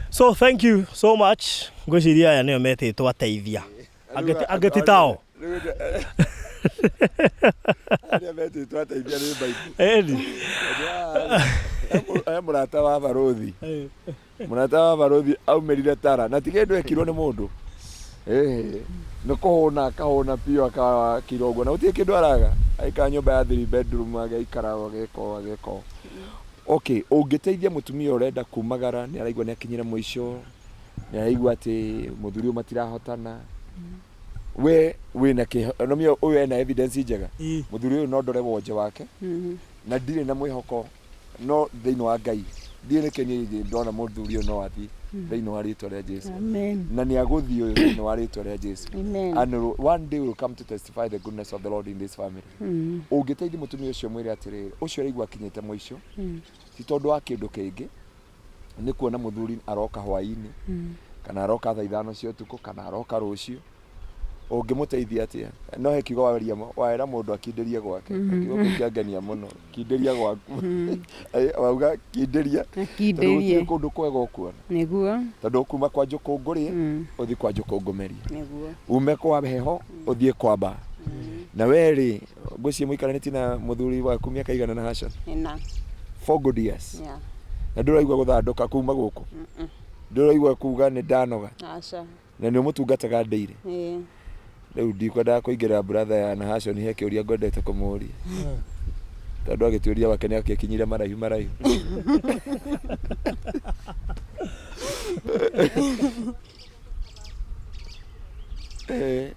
So thank you so much. Ngwĩciria aya nĩo metĩtwo ateithia. Angĩ ti tao. Arĩa metĩtwo ateithia nĩ Bible. Ĩni. He mũrata wa barũthi. Mũrata wa barũthi aumĩrire tara na ti kĩndũ ekirwo nĩ mũndũ. Ĩhĩ, nĩ kũhũna akahũna biũ akakira ũguo na gũtirĩ kĩndũ araga. Aikara nyũmba ya three bedroom agaikara ageka ũũ ageka ũũ. Okay, ũngĩteithia mũtumia ũrenda kumagara nĩ araigua nĩ akinyire mũico, nĩ araigua atĩ mũthuri ũyũ matirahotana. We wĩna kĩhonomia ũyũ ena evidence njega. Mũthuri ũyũ no ndore wonje wake na ndirĩ na mwĩhoko no thĩinĩ wa Ngai ndiĩ nĩkĩ niĩ ndona mũthuri ũyũ no athiĩ thĩinĩ wa rĩtwa rĩa Jesu. Amen. Na nĩ agũthiĩ ũyũ thĩinĩ wa rĩtwa rĩa Jesu. Amen. And one day will come to testify the goodness of the Lord in this family. Ũngĩteithia mũtumia ũcio mwĩre atĩrĩrĩ, ũcio ũraigua akinyĩte mũico, ti tondũ wa kĩndũ kĩngĩ, nĩ kuona mũthuri aroka hwaĩ-inĩ, kana aroka thaa ithano cia ũtukũ, kana aroka rũciũ. Ũngĩmũteithia atĩa? No he kiugo waria waera mũndũ akindĩrie gwake. Kiugo kĩu kĩangenia mũno. Kindĩria gwaku. Wauga kindĩria. Tondũ Akindĩrie. gũtirĩ kũndũ kwega ũkuona. Nĩguo. Tondũ ũkuma kwa njũkũngũrĩe, ũthiĩ kwa njũkũngũmerie. Nĩguo. Ume kwa heho, ũthiĩ kwa mbaa. Na we rĩ, ngwĩciria mũikaranĩtie na mũthuri waku mĩaka igana na Hassan? Ĩna. 4 good years. Yeah. Na ndũraigua gũthandũka kuma gũkũ? Ndũraigua kuga nĩ ndanoga? Aca. Na nĩ ũmũtungataga daily? Ĩĩ. Rĩu ndikwendaga kũingĩrĩra brother ya Nahashon he kĩũria ngwendete kũmũria. Tondũ agĩtuĩria wake nĩ akĩkinyire maraihu maraihu. Eh.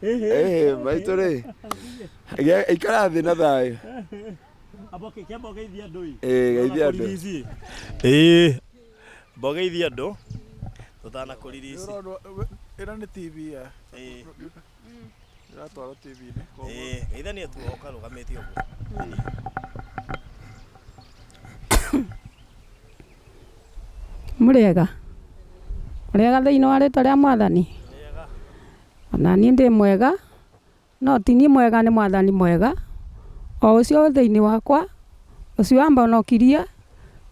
Eh, maitũ rĩ ikara thĩ na thayũ. Kĩamba ũgeithie andũ ĩ. Ĩĩ, geithia andũ. Ĩĩ. Mbogeithie andũ tũtanakũririci. Ĩno nĩ TV ya. Ĩĩ. Ĩratwarwo TV-inĩ. Ĩĩ, geithania tu o karũgamĩte ũguo. Mũrĩega? Mũrĩega thĩinĩ wa rĩtwa rĩa mwathani? Ona niĩ ndĩ mwega, no ti niĩ mwega nĩ mwathani mwega, o ũcio wĩ thĩinĩ wakwa, ũcio wambonokirie,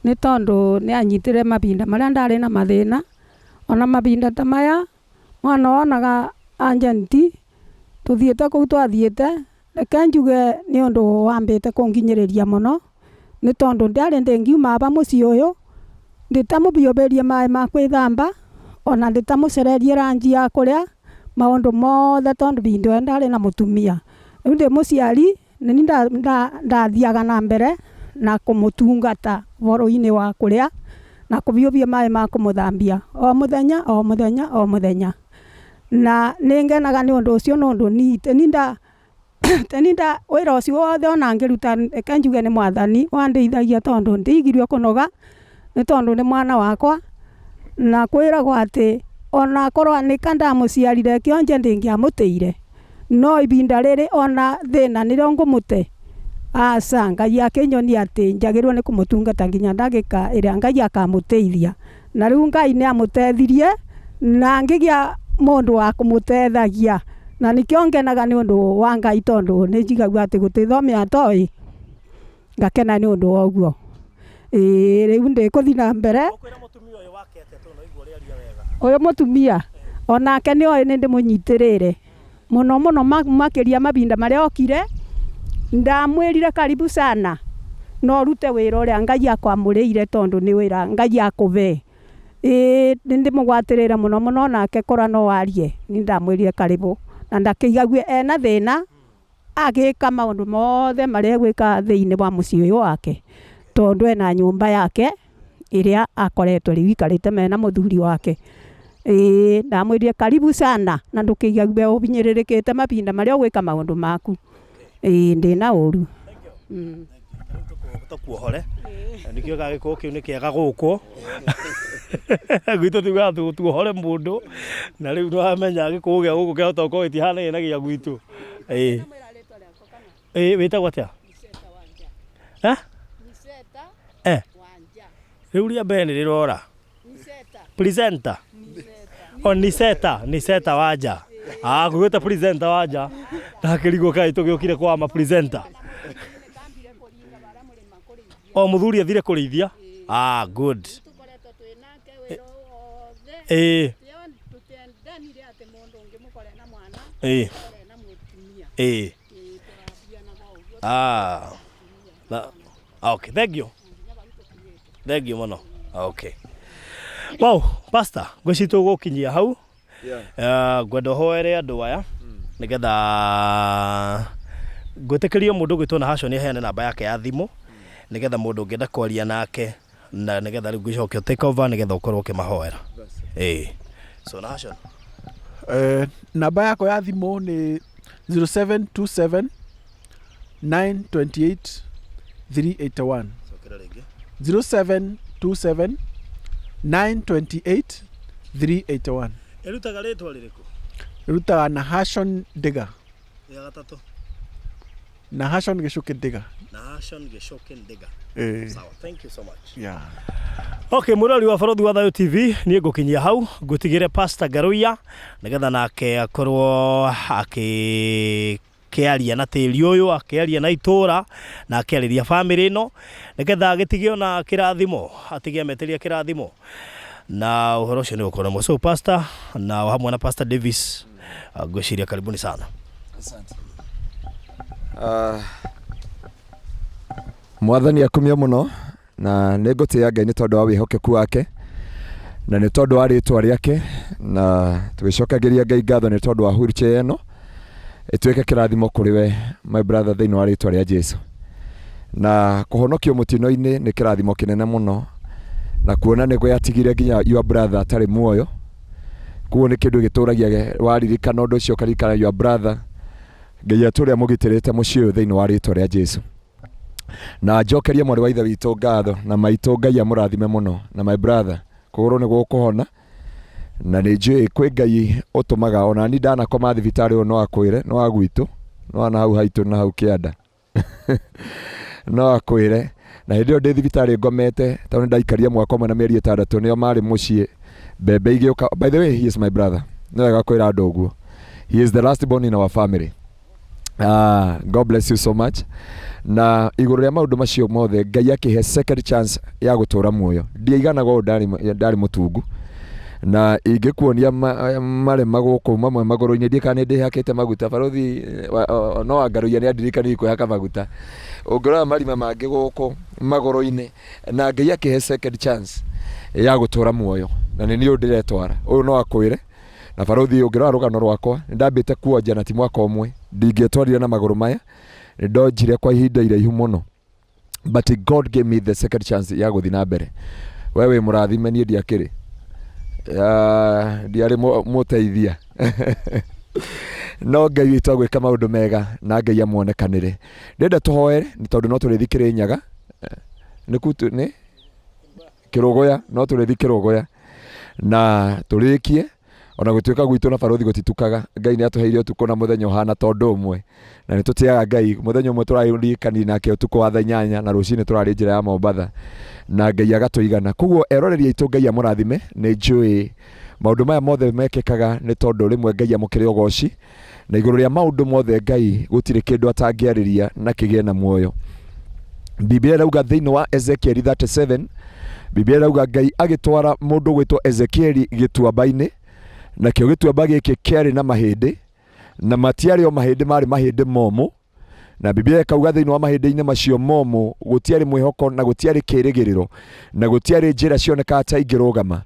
nĩ tondũ nĩ anyitire mahinda marĩa ndarĩ na mathĩna, ona mahinda ta maya, mwana wonaga agent, tũthiĩte kũu twathiĩte, reke njuge nĩ ũndũ wambĩte kũnginyĩrĩria mũno, nĩ tondũ ndiarĩ ndĩngiuma aba mũciĩ ũyũ, ndĩtamũbiũbĩrie maĩ ma kwĩthamba, ona ndĩtamũcererie ranji ya kũrĩa, maũndũ mothe tondũ bindũ ĩyo ndarĩ na mũtumia. Rĩu ndĩ mũciari, nĩ ndathiaga na mbere na kũmũtungata ũhoro-inĩ wa kũrĩa na kũbiũbia maĩ ma kũmũthambia o mũthenya o mũthenya o mũthenya. Na nĩ ngenaga nĩ ũndũ ũcio nĩ ũndũ teni nda wĩra ũcio wothe ona ngĩruta reke njuge nĩ mwathani wandeithagia tondũ ndiigirwe kũnoga nĩ tondũ nĩ mwana wakwa na kwĩragwo atĩ ona korwo nĩka ndamũciarire kĩonje ndĩngĩamũtĩire no ibinda rĩrĩ ona thĩna nĩrĩo ngũmũte aca Ngai akĩnyonia atĩ njagĩrĩirwo nĩ kũmũtungata nginya ndagĩka ĩrĩa Ngai akamũteithia na rĩu Ngai nĩ amũtethirie na ngĩgĩa mũndũ wa kũmũtethagia na nĩkĩo ngenaga nĩ ũndũ wa Ngai tondũ nĩ njigagua atĩ gũtĩthomea atoĩ ngakena nĩ ũndũ wa ũguo. Ĩĩ rĩu ndĩkũthiĩ na mbere. Ũkwĩra mũtumia ũyũ wake atĩa tondũ no aigua ũrĩa aria wega? Ũyũ mũtumia onake nĩ oĩ nĩ ndĩmũnyitĩrĩire mũno mũno makĩria mahinda marĩa okire ndamwĩrire karibu sana no ũrute wĩra ũrĩa Ngai akwamũrĩire tondũ nĩ wĩra Ngai akũbe. Ĩĩ nĩ ndĩmũgwatĩrĩire mũno mũno nake korwo no arie nĩ ndamwĩrire karibu na ndakĩigague ena thĩna agĩka maũndũ mothe marĩa egwĩka thĩinĩ wa mũciĩ ũyũ wake tondũ ena nyũmba yake ĩrĩa akoretwo rĩu ikarĩte mena mũthuri wake. Ĩĩ ndamwĩrire karibu sana na ndũkĩigue ũhinyĩrĩrĩkĩte mahinda marĩa ũgwĩka maũndũ maku. Ĩĩ ndĩna ũru. Tũkuohore nĩkĩo gagĩkũyũ kĩu nĩ kĩega gũkũ gwitũ tugaga tuohore mũndũ na rĩu nĩwamenya gĩkũyũ gĩa gũkũ kĩahota gũkorwo gĩtihanaine na gĩa gwitũ. Ĩĩ. Ĩĩ wĩtagwo atĩa? Eh? Rĩu rĩa mbere nĩ rĩrora. Presenter. O Niseta, Niseta Wanja. Ah, ngũgĩta presenter Wanja. Ndakĩrigwo kaĩ tũgĩũkire kwa ma presenter. O mũthuri athire kũrĩithia. Ah, good. Ĩĩ. Ĩĩ. Ĩĩ. Ah. Na, okay, thank you. Thank you mũno. Okay. Wow, pastor, ngwĩciria tũgũkinyia hau. Eh, ngwenda ũhoere andũ aya nĩgetha ngwĩtĩkĩrio mũndũ ũgwĩtwo na Hashon aheane namba yake ya thimũ nĩgetha mũndũ ũngĩenda kwaria nake na nĩgetha rĩu ngĩcoke take over nĩgetha ũkorwo ũkĩmahoera. Ĩĩ. So Nahashon. Eh, namba yakwa ya thimũ nĩ 0727 928 381. Cokera rĩngĩ. 0727 928 381. Ĩrutaga rĩtwa rĩrĩkũ? Ĩrutaga Nahashon Ndiga. Rĩa gatatũ. Nahashon Gĩcũkĩ Ndiga. Nahashon Gĩcũkĩ Ndiga. Eh. Sawa, thank you so much. Yeah. Okay, mũrori wa Barũthi wa Thayũ TV, niĩ ngũkinyia hau ngũtigĩre Pastor Ngaruiya nĩgetha nake akorwo akĩ akĩaria na tĩri ũyũ akĩaria na itũra na akĩarĩria bamĩrĩ ĩno nĩgetha agĩtige ona kĩrathimo atige ametĩria kĩrathimo na ũhoro ũcio nĩ ũkorwo na so pastor na o hamwe na Pastor Davis ngwĩciria karibuni sana. Ah, mwathani akumio mũno na nĩ ngũtĩĩa Ngai nĩ tondũ wa wĩhokeku wake na nĩ tondũ wa rĩtwa rĩake na tũgĩcokagĩria Ngai ngatho nĩ tondũ wa wheelchair ĩno ĩtuĩke kĩrathimo kũrĩ we my brother thĩinĩ wa rĩtwa rĩa Jesu na kũhonokio mũtino-inĩ nĩ kĩrathimo kĩnene mũno na kuona nĩ gwatigire nginya your brother atarĩ muoyo koguo nĩ kĩndũ gĩtũragia waririkana ũndũ ũcio ũkaririkana your brother Ngai atũrĩa mũgitĩrĩte mũciĩ ũyũ thĩinĩ wa rĩtwa rĩa Jesu na njokerie mwarĩ wa ithe witũ ngatho na maitũ Ngai amũrathime mũno na my brother kũgũrũ nĩ gũkũhona na nĩ njũĩ kwĩ Ngai ũtũmaga ona ni ndanakoma thibitarĩ ũyũ no akwĩre no wa gwitũ no wa na hau haitũ na hau kĩanda no akwĩre na hĩndĩ ĩyo ndĩ thibitarĩ ngomete tondũ nĩ ndaikarire mwaka ũmwe na mĩeri ĩtandatũ nĩo marĩ mũciĩ mbembe igĩũka by the way he is my brother nĩ wega kwĩra andũ ũguo he is the last born in our family Ah, God bless you so much na igũrũ rĩa maũndũ macio mothe Ngai akĩhe second chance ya gũtũra muoyo ndiaiganaga ũũ ndarĩ ndarĩ mũtungu na ingĩkuonia marema gũkũ mamwe magũrũ-inĩ ndiĩ kana nĩ ndĩhakĩte maguta barothi no angaruia nĩ andirikanie kwĩhaka maguta ũngĩrora marima mangĩ gũkũ magũrũ-inĩ na Ngai akĩhe second chance ya gũtũra muoyo na nĩ niĩ ũyũ ndĩretwara ũyũ no akwĩre na barothi ũngĩrora rũgano rwakwa nĩ ndambĩte kuonja na ti mwaka ũmwe ndingĩetwarire na magũrũ maya nĩ ndonjire kwa ihinda iraihu mũno but God gave me the second chance ya gũthiĩ na mbere we wĩ mũrathime niĩ ndiakĩrĩ ndiarĩ mũteithia no Ngai witũ agwĩka maũndũ mega na Ngai amuonekanĩre ndĩrenda tũhoere nĩ tondũ no tũrĩthiĩ Kĩrĩnyaga nĩ kutu nĩ Kĩrũgũya no tũrĩthiĩ Kĩrũgũya na tũrĩkie ona gũtuĩka gwitũ na barothi gũtitukaga Ngai nĩ atũheire ũtukũ na mũthenya ũhana ta ũndũ ũmwe na nĩ tũtĩaga Ngai mũthenya ũmwe tũraririkanire nake ũtukũ wa thaa inyanya na rũcinĩ tũrarĩ njĩra ya Mombatha na Ngai agatũigana koguo eroreri aitũ Ngai amũrathime nĩ njũĩ maũndũ maya mothe mekĩkaga nĩ tondũ rĩmwe Ngai amũkĩre ũgoci na igũrũ rĩa maũndũ mothe Ngai gũtirĩ kĩndũ atangĩarĩria na kĩgĩe na muoyo Biblia ĩrauga thĩinĩ wa Ezekieli 37 Biblia ĩrauga Ngai agĩtwara mũndũ gwĩtwo Ezekieli gĩtuamba-inĩ nakĩo gĩtuamba gĩkĩ kĩarĩ na mahĩndĩ na matiarĩ o mahĩndĩ marĩ mahĩndĩ momũ na Biblia ĩkauga thĩinĩ wa mahĩndĩ-inĩ macio momũ gũtiarĩ mwĩhoko na gũtiarĩ kĩĩrĩgĩrĩro na gũtiarĩ njĩra cionekaga ta ingĩrũgama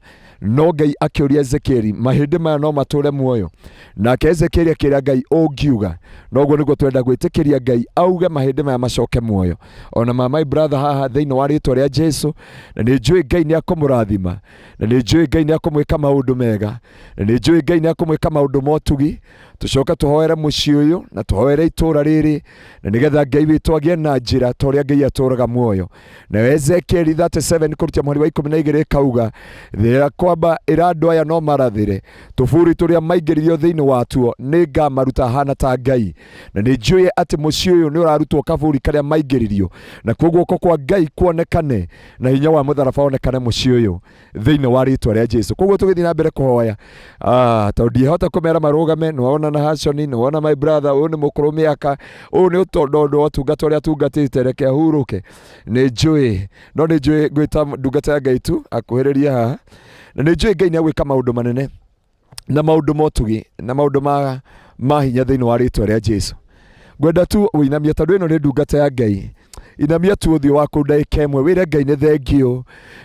no Ngai akĩũria Ezekieli mahĩndĩ maya no matũre muoyo nake Ezekieli akĩra Ngai ũngiuga noguo nĩguo twenda gwĩtĩkĩria Ngai auge mahĩndĩ maya macoke muoyo ona ma my brother haha thĩinĩ wa rĩtwa rĩa Jesu na nĩ njũĩ Ngai nĩ akũmũrathima na nĩ njũĩ Ngai nĩ akũmwĩka maũndũ mega na nĩ njũĩ Ngai nĩ akũmwĩka maũndũ ma ũtugi. Tũcoke tũhoere mũciĩ ũyũ na tũhoere itũũra rĩrĩ, na nĩgetha Ngai witũ agĩe na njĩra ta ũrĩa Ngai atũũraga muoyo. Nayo Ezekieli 37 kũrutia mũhari wa 12 ĩkauga, thĩra kwamba ĩra andũ aya no marathĩre tũburi tũrĩa maingĩririo thĩinĩ watuo, nĩ ngamaruta hana ta Ngai. Na nĩ njũĩ atĩ mũciĩ ũyũ nĩ ũrarutwo kaburi karĩa maingĩririo, nakuo guoko kwa Ngai kuonekane na hinya wa mũtharaba wonekane mũciĩ ũyũ thĩinĩ wa rĩtwa rĩa Jesu. Koguo tũgĩthiĩ na mbere kũhoya, tondũ ndiĩhota kũmera marũgame, nĩwona na Hashoni, nĩwona my brother, ũyũ nĩ mũkũrũ mĩaka, ũyũ nĩ ũtondũ wa ũtungata ũrĩa atungatĩte, reke ahurũke. Nĩ njũĩ, no nĩ njũĩ ngwĩta ndungata ya Ngai tu akuhĩrĩrie haha, na nĩ njũĩ Ngai nĩ agwĩka maũndũ manene na maũndũ motugi na maũndũ ma hinya thĩinĩ wa rĩtwa rĩa Jesu. Ngwenda tu ũinamie, tondũ ĩno nĩ ndungata ya Ngai. Inamia tu ũthiũ waku ndagĩka ĩmwe, wĩre Ngai nĩ thengiũ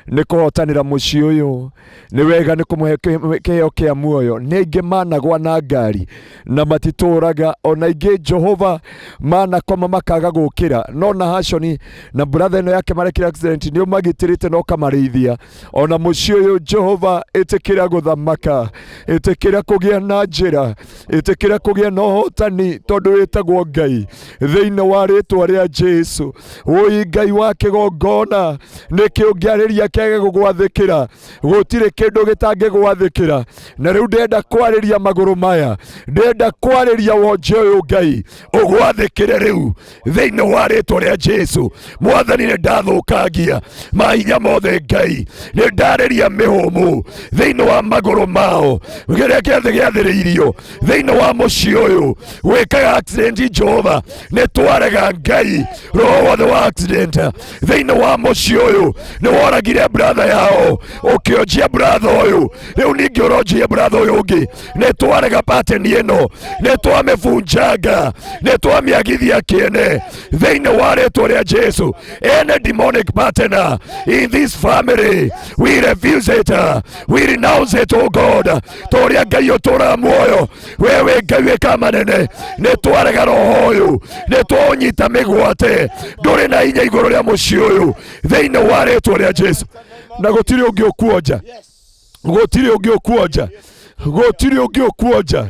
nĩ kũhotanĩra mũciĩ ũyũ, nĩ wega nĩ kũmũhe kĩheo kĩa muoyo. Nĩ aingĩ managwa na ngari na matitũraga, ona aingĩ Jehova manakoma makaga gũkĩra, no na Hashoni na brother ĩno yake marekire accident, nĩ ũmagitĩrĩte na ũkamarĩithia. Ona mũciĩ ũyũ Jehova, ĩtĩkĩra gũthamaka, ĩtĩkĩra kũgĩa na njĩra, ĩtĩkĩra kũgĩa na ũhotani, tondũ wĩtagwo Ngai thĩinĩ wa rĩtwa rĩa Jesu. Ũi Ngai wa kĩgongona, nĩkĩ ũngĩarĩria kĩage gũgwathĩkĩra? Gũtirĩ kĩndũ gĩtangĩgwathĩkĩra. Na rĩu ndĩrenda kwarĩria magũrũ maya, ndĩrenda kwarĩria wonje ũyũ, Ngai ũgwathĩkĩre rĩu thĩinĩ wa rĩtwa rĩa Jesu. Mwathani, nĩ ndathũkangia mahinya mothe Ngai, nĩ ndarĩria mĩhũmũ thĩinĩ wa magũrũ mao, kĩrĩa gĩothe gĩathĩrĩirio thĩinĩ wa mũciĩ ũyũ gwĩkaga accident, Jehova nĩ twarega Ngai roho wothe wa accident thĩinĩ wa mũciĩ ũyũ. Nĩ woragire brother yao, ũkĩonjia brother ũyũ, rĩu ningĩ ũronjia brother ũyũ ũngĩ. Nĩ twarega pattern ĩno, nĩ twamĩbunjanga, nĩ twamĩagithia kĩene thĩinĩ wa rĩtwa rĩa Jesu. Any demonic pattern in this family, we refuse it, we renounce it, oh God. Ta ũrĩa Ngai ũtũraga muoyo, we wĩ Ngai wĩkaga manene, nĩ twarega roho ũyũ, nĩ twaũnyita mĩgwate, ndũrĩ na hinya igũrũ rĩa mũciĩ ũyũ thĩinĩ wa rĩtwa rĩa Jesu. Na gũtirĩ ũngĩ ũkuonja, gũtirĩ ũngĩ ũkuonja, gũtirĩ ũngĩ ũkuonja,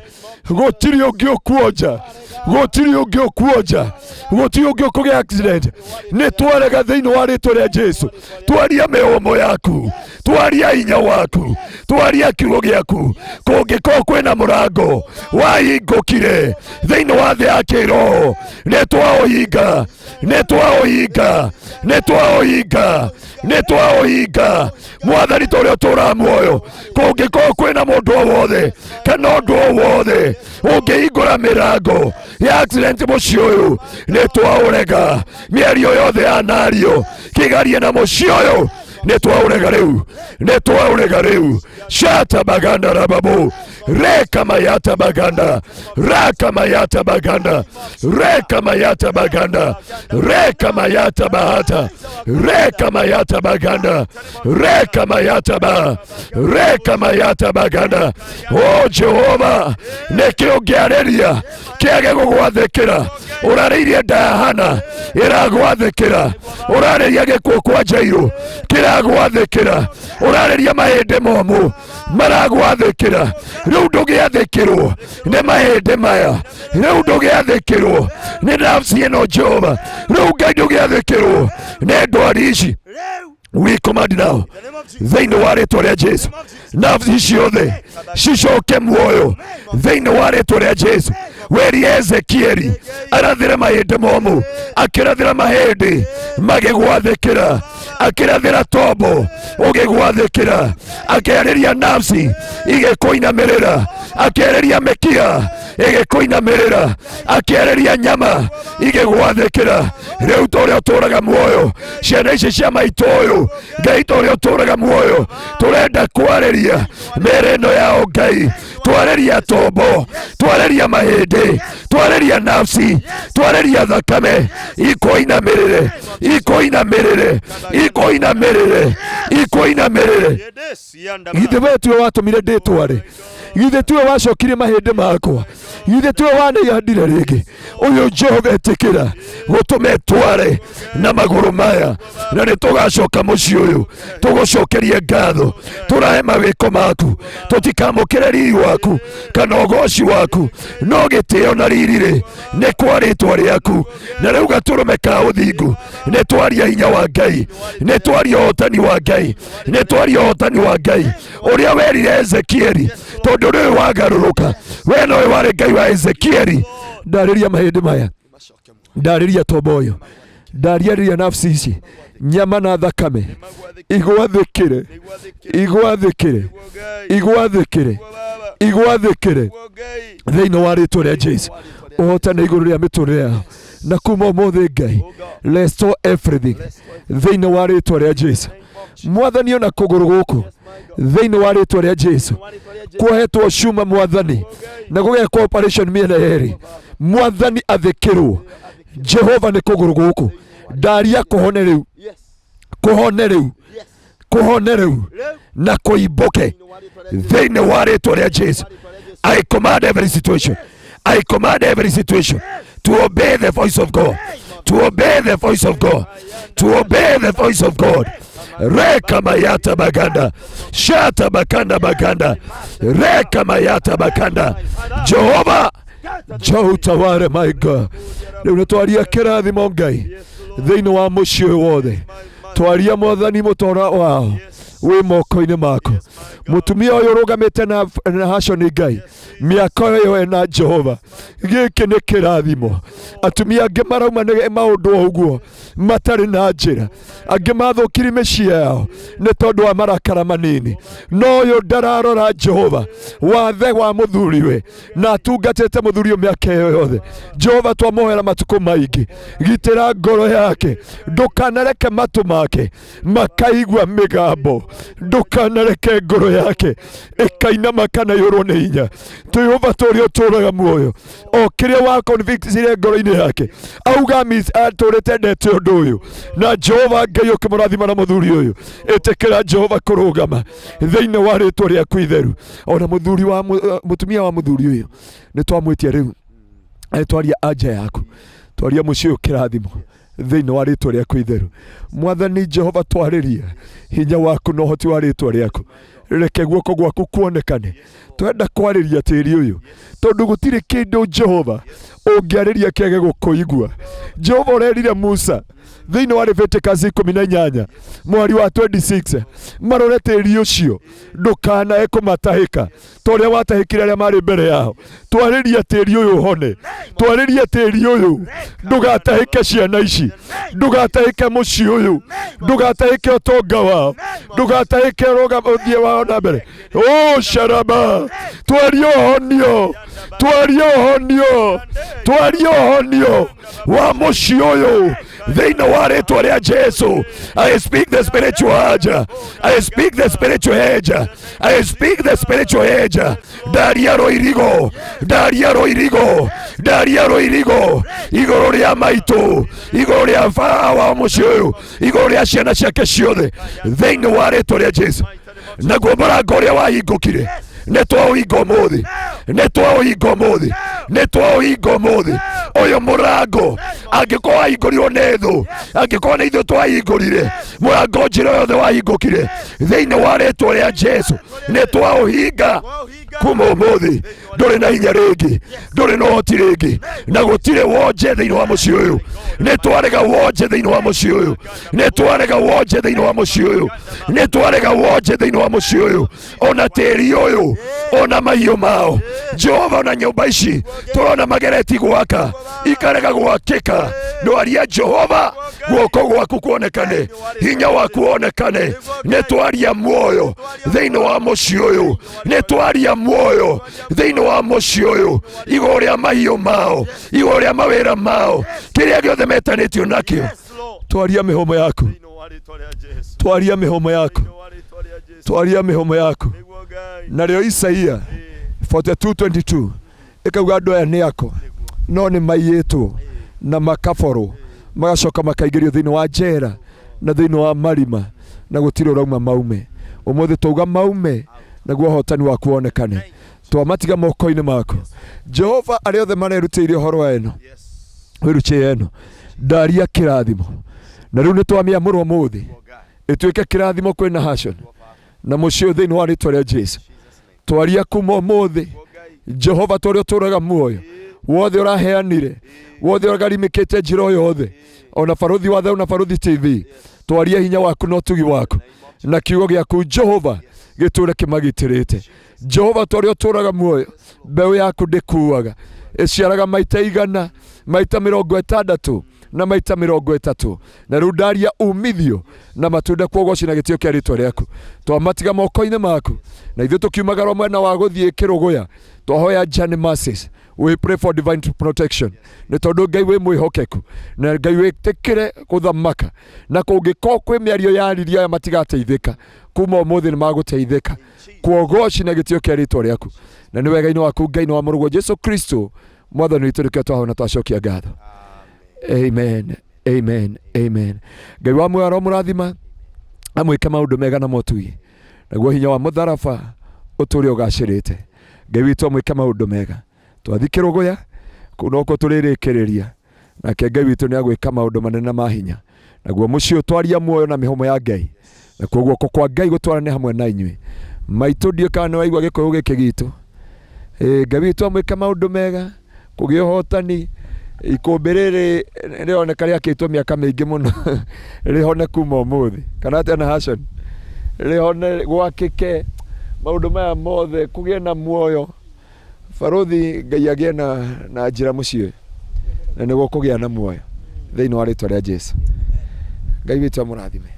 gũtirĩ ũngĩ ũkuonja, gũtirĩ ũngĩ ũkuonja, gũtirĩ ũngĩ ũkũgĩa accident. Nĩ twarega thĩinĩ wa rĩtwa rĩa Jesu. Twaria mĩhũmũ yaku, twaria hinya waku, twaria kiugo gĩaku. Kũngĩkorwo kwĩna mũrango wahingũkire thĩinĩ wa thĩ ya kĩroho, nĩ twaũhinga, nĩ twaũhinga, nĩ twaũhinga, nĩ twaũhinga. Mwathani, ta ũrĩa ũtũũraga muoyo, kũngĩkorwo kwĩna mũndũ o wothe kana ũndũ o wothe ũngĩhingũra mĩrango ya accident mũciĩ ũyũ, nĩ twaũrega. Mĩario yothe ya nario kĩgarie na mũciĩ ũyũ, nĩ twaũrega rĩu, nĩ twaũrega rĩu. Shata baganda rababu reka mayata baganda raka mayata baganda reka mayata baganda reka mayata bahata reka mayata baganda reka mayata ba reka mayata baganda. O Jehova, nĩkĩ ũngĩarĩria kĩage gũgwathĩkĩra? Ũrarĩirie nda ya Hana ĩragwathĩkĩra, ũrarĩria gĩkuũ kwa Jairũ kĩragwathĩkĩra, ũrarĩria mahĩndĩ momũ maragwathĩkĩra. Rĩu ndũgĩathĩkĩrwo nĩ mahĩndĩ maya, rĩu ndũgĩathĩkĩrwo nĩ nafsi ĩno Jehova, rĩu Ngai ndũgĩathĩkĩrwo nĩ ndwari ici. We command now thĩinĩ wa rĩtwa rĩa Jesu, nafsi ciothe cicoke muoyo thĩinĩ wa rĩtwa rĩa Jesu. Weri Ezekieli arathĩre mahĩndĩ momũ, akĩrathĩra mahĩndĩ magĩgwathĩkĩra, akĩrathĩra tombo ũgĩgwathĩkĩra, akĩarĩria nafsi igĩkũinamĩrĩra, akĩarĩria mĩkiha ĩgĩkũinamĩrĩra, akĩarĩria nyama igĩgwathĩkĩra. Rĩu ta ũrĩa ũtũraga muoyo, ciana ici cia maitũ ũyũ, Ngai, ta ũrĩa ũtũraga muoyo, tũrenda kwarĩria mĩĩrĩ ĩno yao Ngai, twarĩria tombo, twarĩria mahĩndĩ, twarĩria nafsi, twarĩria thakame, ikũinamĩrĩre, ikũinamĩrĩre, ikũinamĩrĩre, ikũinamĩrĩre. Githĩ we tiwe watũmire ndĩtware? Githĩ tiwe wacokirie mahĩndĩ makwa? Githĩ tiwe wanĩihandire rĩngĩ? Ũyũ Jehova ĩtĩkĩra gũtũme tware na magũrũ maya, na nĩ tũgacoka mũciĩ ũyũ tũgũcokerie ngatho, tũrahe mawĩko maku, tũtikamũkĩre riri waku kana ũgoci waku, no gĩtĩo na riri rĩ nĩ kwa rĩtwa rĩaku. Na rĩu gatũrũme ka ũthingu, nĩ twaria hinya wa Ngai, nĩ twaria ũhotani wa Ngai, nĩ twaria ũhotani wa Ngai ũrĩa werire Ezekieli, tondũ rĩu wagarũrũka, we nowe warĩ Ngai wa Ezekieli. Ndarĩria mahĩndĩ maya, ndarĩria tombo ũyũ, ndariarĩria nafsi ici, nyama na thakame igwathĩkĩre, igwathĩkĩre, igwathĩkĩre, igwathĩkĩre thĩinĩ wa rĩtwa rĩa Jesu. Ũhotane igũrũ rĩa mĩtũrĩre yao, na kuma ũmũthĩ Ngai restore everything thĩinĩ wa rĩtwa rĩa Jesu. Mwathani, ona kũgũrũ gũkũ thĩinĩ wa rĩtwa rĩa Jesu kuohetwo cuma Mwathani, na gũgekwo operation mĩena yerĩ. Mwathani, athĩkĩrwo Jehova nĩ kũgũrũ gũkũ, ndaria kũhone rĩu, kũhone rĩu, kũhone rĩu, na kũimbũke thĩinĩ wa rĩtwa rĩa Jesu. I command every situation, I command every situation to obey the voice of God, to obey the voice of God, to obey the voice of God. Reka mayata baganda, shata bakanda baganda, reka mayata bakanda. Jehova, njoo utaware, my God. Rĩu nĩ twaria kĩrathimo Ngai thĩinĩ wa mũciĩ ũyũ wothe. Twaria Mwathani, mũtũra wao wĩ moko-inĩ maku. Mũtumia ũyũ ũrũgamĩte na haco nĩ Ngai mĩaka ĩyo ena Jehova, gĩkĩ nĩ kĩrathimo. Atumia angĩ marauma nĩ maũndũ o ũguo matarĩ na njĩra, angĩ mathũkirie mĩciĩ yao nĩ tondũ wa marakara manini, no ũyũ ndararora Jehova wathe wa mũthuriwe na atungatĩte mũthuri ũyũ mĩaka ĩyo yothe. Jehova, twamuhoera matukũ maingĩ, gitĩra ngoro yake, ndũkanareke matũ make makaigua mĩgambo, ndũkanareke ngoro yake ĩkainama kana yũrwo nĩ hinya. Jehova, tũrĩa ũtũraga muoyo, o kĩrĩa wa convict-ire ngoro-inĩ yake, auga atũrĩte ndete ũndũ ũyũ, na Jehova Ngai ũkĩmũrathima na mũthuri ũyũ. Ĩtĩkĩra Jehova kũrũgama thĩinĩ wa rĩtwa rĩaku itheru. Ona mũthuri wa mũtumia wa mũthuri ũyũ nĩ twamwĩtia rĩu, twaria anja yaku, twaria mũciĩ ũyũ kĩrathimo thĩinĩ wa rĩtwa rĩaku itheru. Mwathani Jehova, twarĩria hinya waku na ũhoti wa rĩtwa rĩaku, reke guoko gwaku kuonekane. Twenda kwarĩria tĩri ũyũ, tondũ gũtirĩ kĩndũ Jehova ũngĩarĩria kĩage gũkũigua. Jehova, ũrerire Musa thĩinĩ wa Leviticus 18 mweri wa 26 marore tĩri ũcio ndũkanae kũmatahĩka ta ũrĩa watahĩkire arĩa marĩ mbere yao. Twarĩria tĩri ũyũ ũhone, twarĩria tĩri ũyũ ndũgatahĩke ciana ici, ndũgatahĩke mũciĩ ũyũ, ndũgatahĩke ũtonga wao, ndũgatahĩke ũthiĩ wao na mbere. O sharaba, twaria ũhonio, twaria ũhonio, twaria ũhonio wa mũciĩ ũyũ thĩinĩ wa rĩtwa rĩa Jesu. I speak the spiritual hedge, I speak the spiritual hedge, I speak the spiritual hedge. Ndaria rũirigo, ndaria rũirigo, ndaria rũirigo igũrũ rĩa maitũ, igũrũ rĩa baba wa mũciĩ ũyũ, igũrũ rĩa ciana ciake ciothe thĩinĩ wa rĩtwa rĩa Jesu. Naguo mũrango ũrĩa wahingũkire nĩ twaũhinga ũmũthĩ, nĩ twaũhinga ũmũthĩ, nĩ twaũhinga ũmũthĩ. Ũyũ mũrango angĩkorwo wahingũrirwo nĩ thũ, angĩkorwo nĩ ithuĩ twahingũrire mũrango, njĩra yothe wahingũkire, thĩinĩ wa rĩtwa rĩa Jesu nĩ twaũhinga kuma ũmũthĩ. Ndũrĩ na hinya rĩngĩ, ndũrĩ na ũhoti rĩngĩ, na gũtirĩ wonje thĩinĩ wa mũciĩ ũyũ. Nĩ twarega wonje thĩinĩ wa mũciĩ ũyũ, nĩ twarega wonje thĩinĩ wa mũciĩ ũyũ, nĩ twarega wonje thĩinĩ wa mũciĩ ũyũ, ona tĩri ũyũ, ona mahiũ mao Jehova, ona nyũmba ici tũrona magereti gwaka ikarega gwakĩka. Ndwaria Jehova, guoko gwaku kuonekane, hinya waku wonekane. Nĩ twaria muoyo thĩinĩ wa mũciĩ ũyũ, nĩ twaria muoyo thĩinĩ wa mũciĩ ũyũ, igũrũ rĩa mahiũ mao, igũrũ rĩa mawĩra mao, kĩrĩa gĩothe metanĩtio nakĩo. Twaria mĩhũmũ yaku, twaria mĩhũmũ yaku, twaria mĩhũmũ yaku. Narĩo Isaia 42:22 ĩkauga andũ aya nĩ akwa, no nĩ maiyĩtwo na makaborwo, magacoka makaingĩrio thĩinĩ wa njera na thĩinĩ wa marima, na gũtirĩ ũrauma maume. Ũmũthĩ twauga maume, naguo ũhotani waku wonekane. Twamatiga moko-inĩ maku. Jehova, arĩa othe marerutĩire ũhoro wa ĩno wĩruchĩa ĩno, ndaria kĩrathimo, na rĩu nĩ twamĩamũra ũmũthĩ ĩtuĩke kĩrathimo kwĩ Nahashon na mũciĩ ũyũ thĩinĩ wa rĩtwa rĩa Jesu. Twaria kuma ũmũthĩ, Jehova, tũrĩa ũtũraga muoyo wothe ũraheanire, wothe ũgarimĩkĩte njĩra o yothe, ona Barũthi wa Thayũ na Barũthi TV, twaria hinya waku na ũtugi waku na kiugo gĩaku, Jehova, gĩtũre kĩmagitĩrĩte. Jehova, tũrĩa ũtũraga muoyo, mbeũ yaku ndĩkuaga, ĩciaraga maita 100, maita 60 na maita 30. Na rĩu ndaria umithio na matunda kuogoci na gĩtĩo kĩa rĩtwa rĩaku. Twamatiga moko-inĩ maku, na ithuĩ tũkiumagara mwena wa gũthiĩ Kĩrũgũya, twahoya journey mercies. We pray for divine protection, nĩ tondũ Ngai wĩ mwĩhokeku, na Ngai wĩtĩkĩre gũthamaka, na kũngĩkorwo kwĩ mĩario yaririo aya matigateithĩka, kuma ũmũthĩ nĩ magũteithĩka kuogoci na gĩtĩo kĩa rĩtwa rĩaku, na nĩ wega-inĩ waku Ngai na wa mũrũguo Jesu Kristo Mwathani witũ nĩkĩo twahona twacokia ngatho. Amen, amen, amen. Ngai wa muoyo aromũrathima, amwĩke maũndũ mega na motugi, naguo hinya wa mũtharaba ũtũre ũgacĩrĩte. Ngai witũ amwĩke maũndũ mega. Twathi Kĩrũgũya kũu nokuo tũrĩrĩkĩrĩria, nake Ngai witũ nĩ agwĩka maũndũ manene na ma hinya, naguo mũciĩ ũtwaria muoyo na mĩhũmũ ya Ngai, nakuo guoko kwa Ngai gũtwarane hamwe na inyuĩ. Maitũ, ndiũĩ kana nĩ waigua Gĩkũyũ gĩkĩ gitũ. Ngai witũ amwĩke maũndũ mega, kũgĩa ũhotani. Ikũmbĩ rĩrĩ rĩroneka rĩakĩtwo mĩaka mĩingĩ mũno, rĩhone kuma ũmũthĩ, kana atĩa? Na Hashon rĩhone, gwakĩke maũndũ maya mothe, kũgĩe na muoyo. Barũthi, Ngai agĩe na njĩra mũciĩ ũyũ, na nĩguo kũgĩa na muoyo thĩinĩ wa rĩtwa rĩa Jesu. Ngai witũ amũrathime.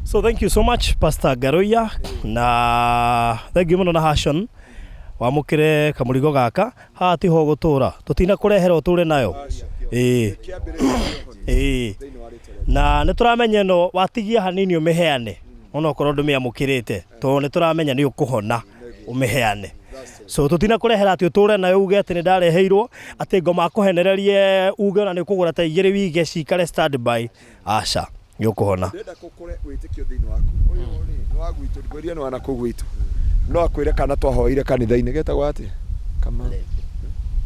So thank you so much, Pastor Ngaruiya, na thank you muno na Hashon, wamũkĩre kamũrigo gaka. Haha tiho gũtũra, tũtina kũrehera ũtũre nayo, ĩĩ ĩĩ, na nĩ tũramenya ĩno watigia hanini ũmĩheane, onokorwo ndũmĩamũkĩrĩte, tondũ nĩ tũramenya nĩ ũkũhona ũmĩheane. So tũtina kũrehera atĩ ũtũre nayo uge atĩ nĩ ndareheirwo, atĩ ngoma akũhenererie uge ona nĩ ũkũgũra ta igĩrĩ wige cikare standby. Aca, nĩ ũkũhona. Ndĩrenda kũkũre wĩtĩkio thĩinĩ waku. Ũyũ rĩ nĩ wa gwitũ, ngwĩrire nĩ wa nakũu gwitũ, no akwĩre kana twahoire kanitha-inĩ getagwo atĩa? Kamau.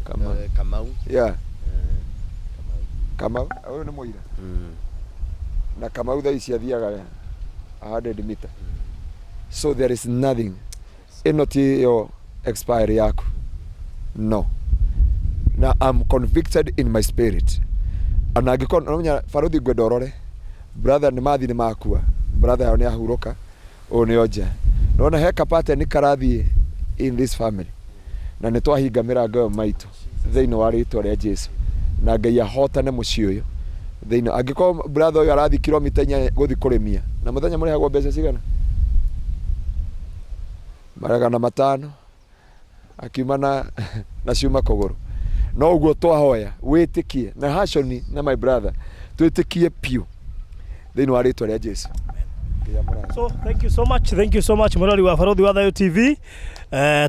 Kamau. Kamau. Yeah, Kamau. Ũyũ nĩ mũira na Kamau thaa ici athiaga 100 meter, so there is nothing. Ĩno ti yo expiry yaku, no na I'm convicted in my spirit. Ona angĩkorwo no barũthi, ngwenda ũrore brother nĩ mathi nĩ makua, brother yao nĩ ahurũka, ũyũ nĩ onja nona he kapateni karathiĩ in this family, na nĩ twahinga mĩrango ĩyo maitũ thĩinĩ wa rĩtwa rĩa Jesu, na Ngai ahotane mũciĩ ũyũ thĩinĩ. Angĩkorwo brother ũyũ arathiĩ kilomita 4 gũthiĩ kũrĩmia na mũthenya, mũrĩhagwo mbeca cigana? 500. Akiuma na ciuma kũgũrũ. No ũguo twahoya wĩtĩkie na Hashoni na my brother, twĩtĩkie piũ thĩinĩ wa rĩtwa rĩa Jesu. Ngai amũrathime. So thank you so much, thank you so much, mũrori wa Barũthi wa Thayũ TV.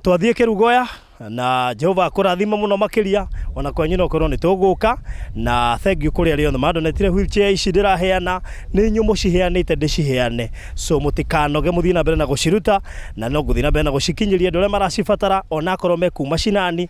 Twathiĩ Kĩrugoya, na Jehova akũrathima mũno makĩria, ona kwanyu no korwo nĩ tũgũka. Na thank you kũrĩ arĩa othe mandonetire wheelchair ici ndĩraheana. Nĩ inyuĩ mũciheanĩte ndĩciheane, so mũtikanoge, mũthiĩ na mbere na gũciruta, na no ngũthiĩ na mbere na gũcikinyĩria andũ arĩa maracibatara, ona akorwo me kuma cinani no.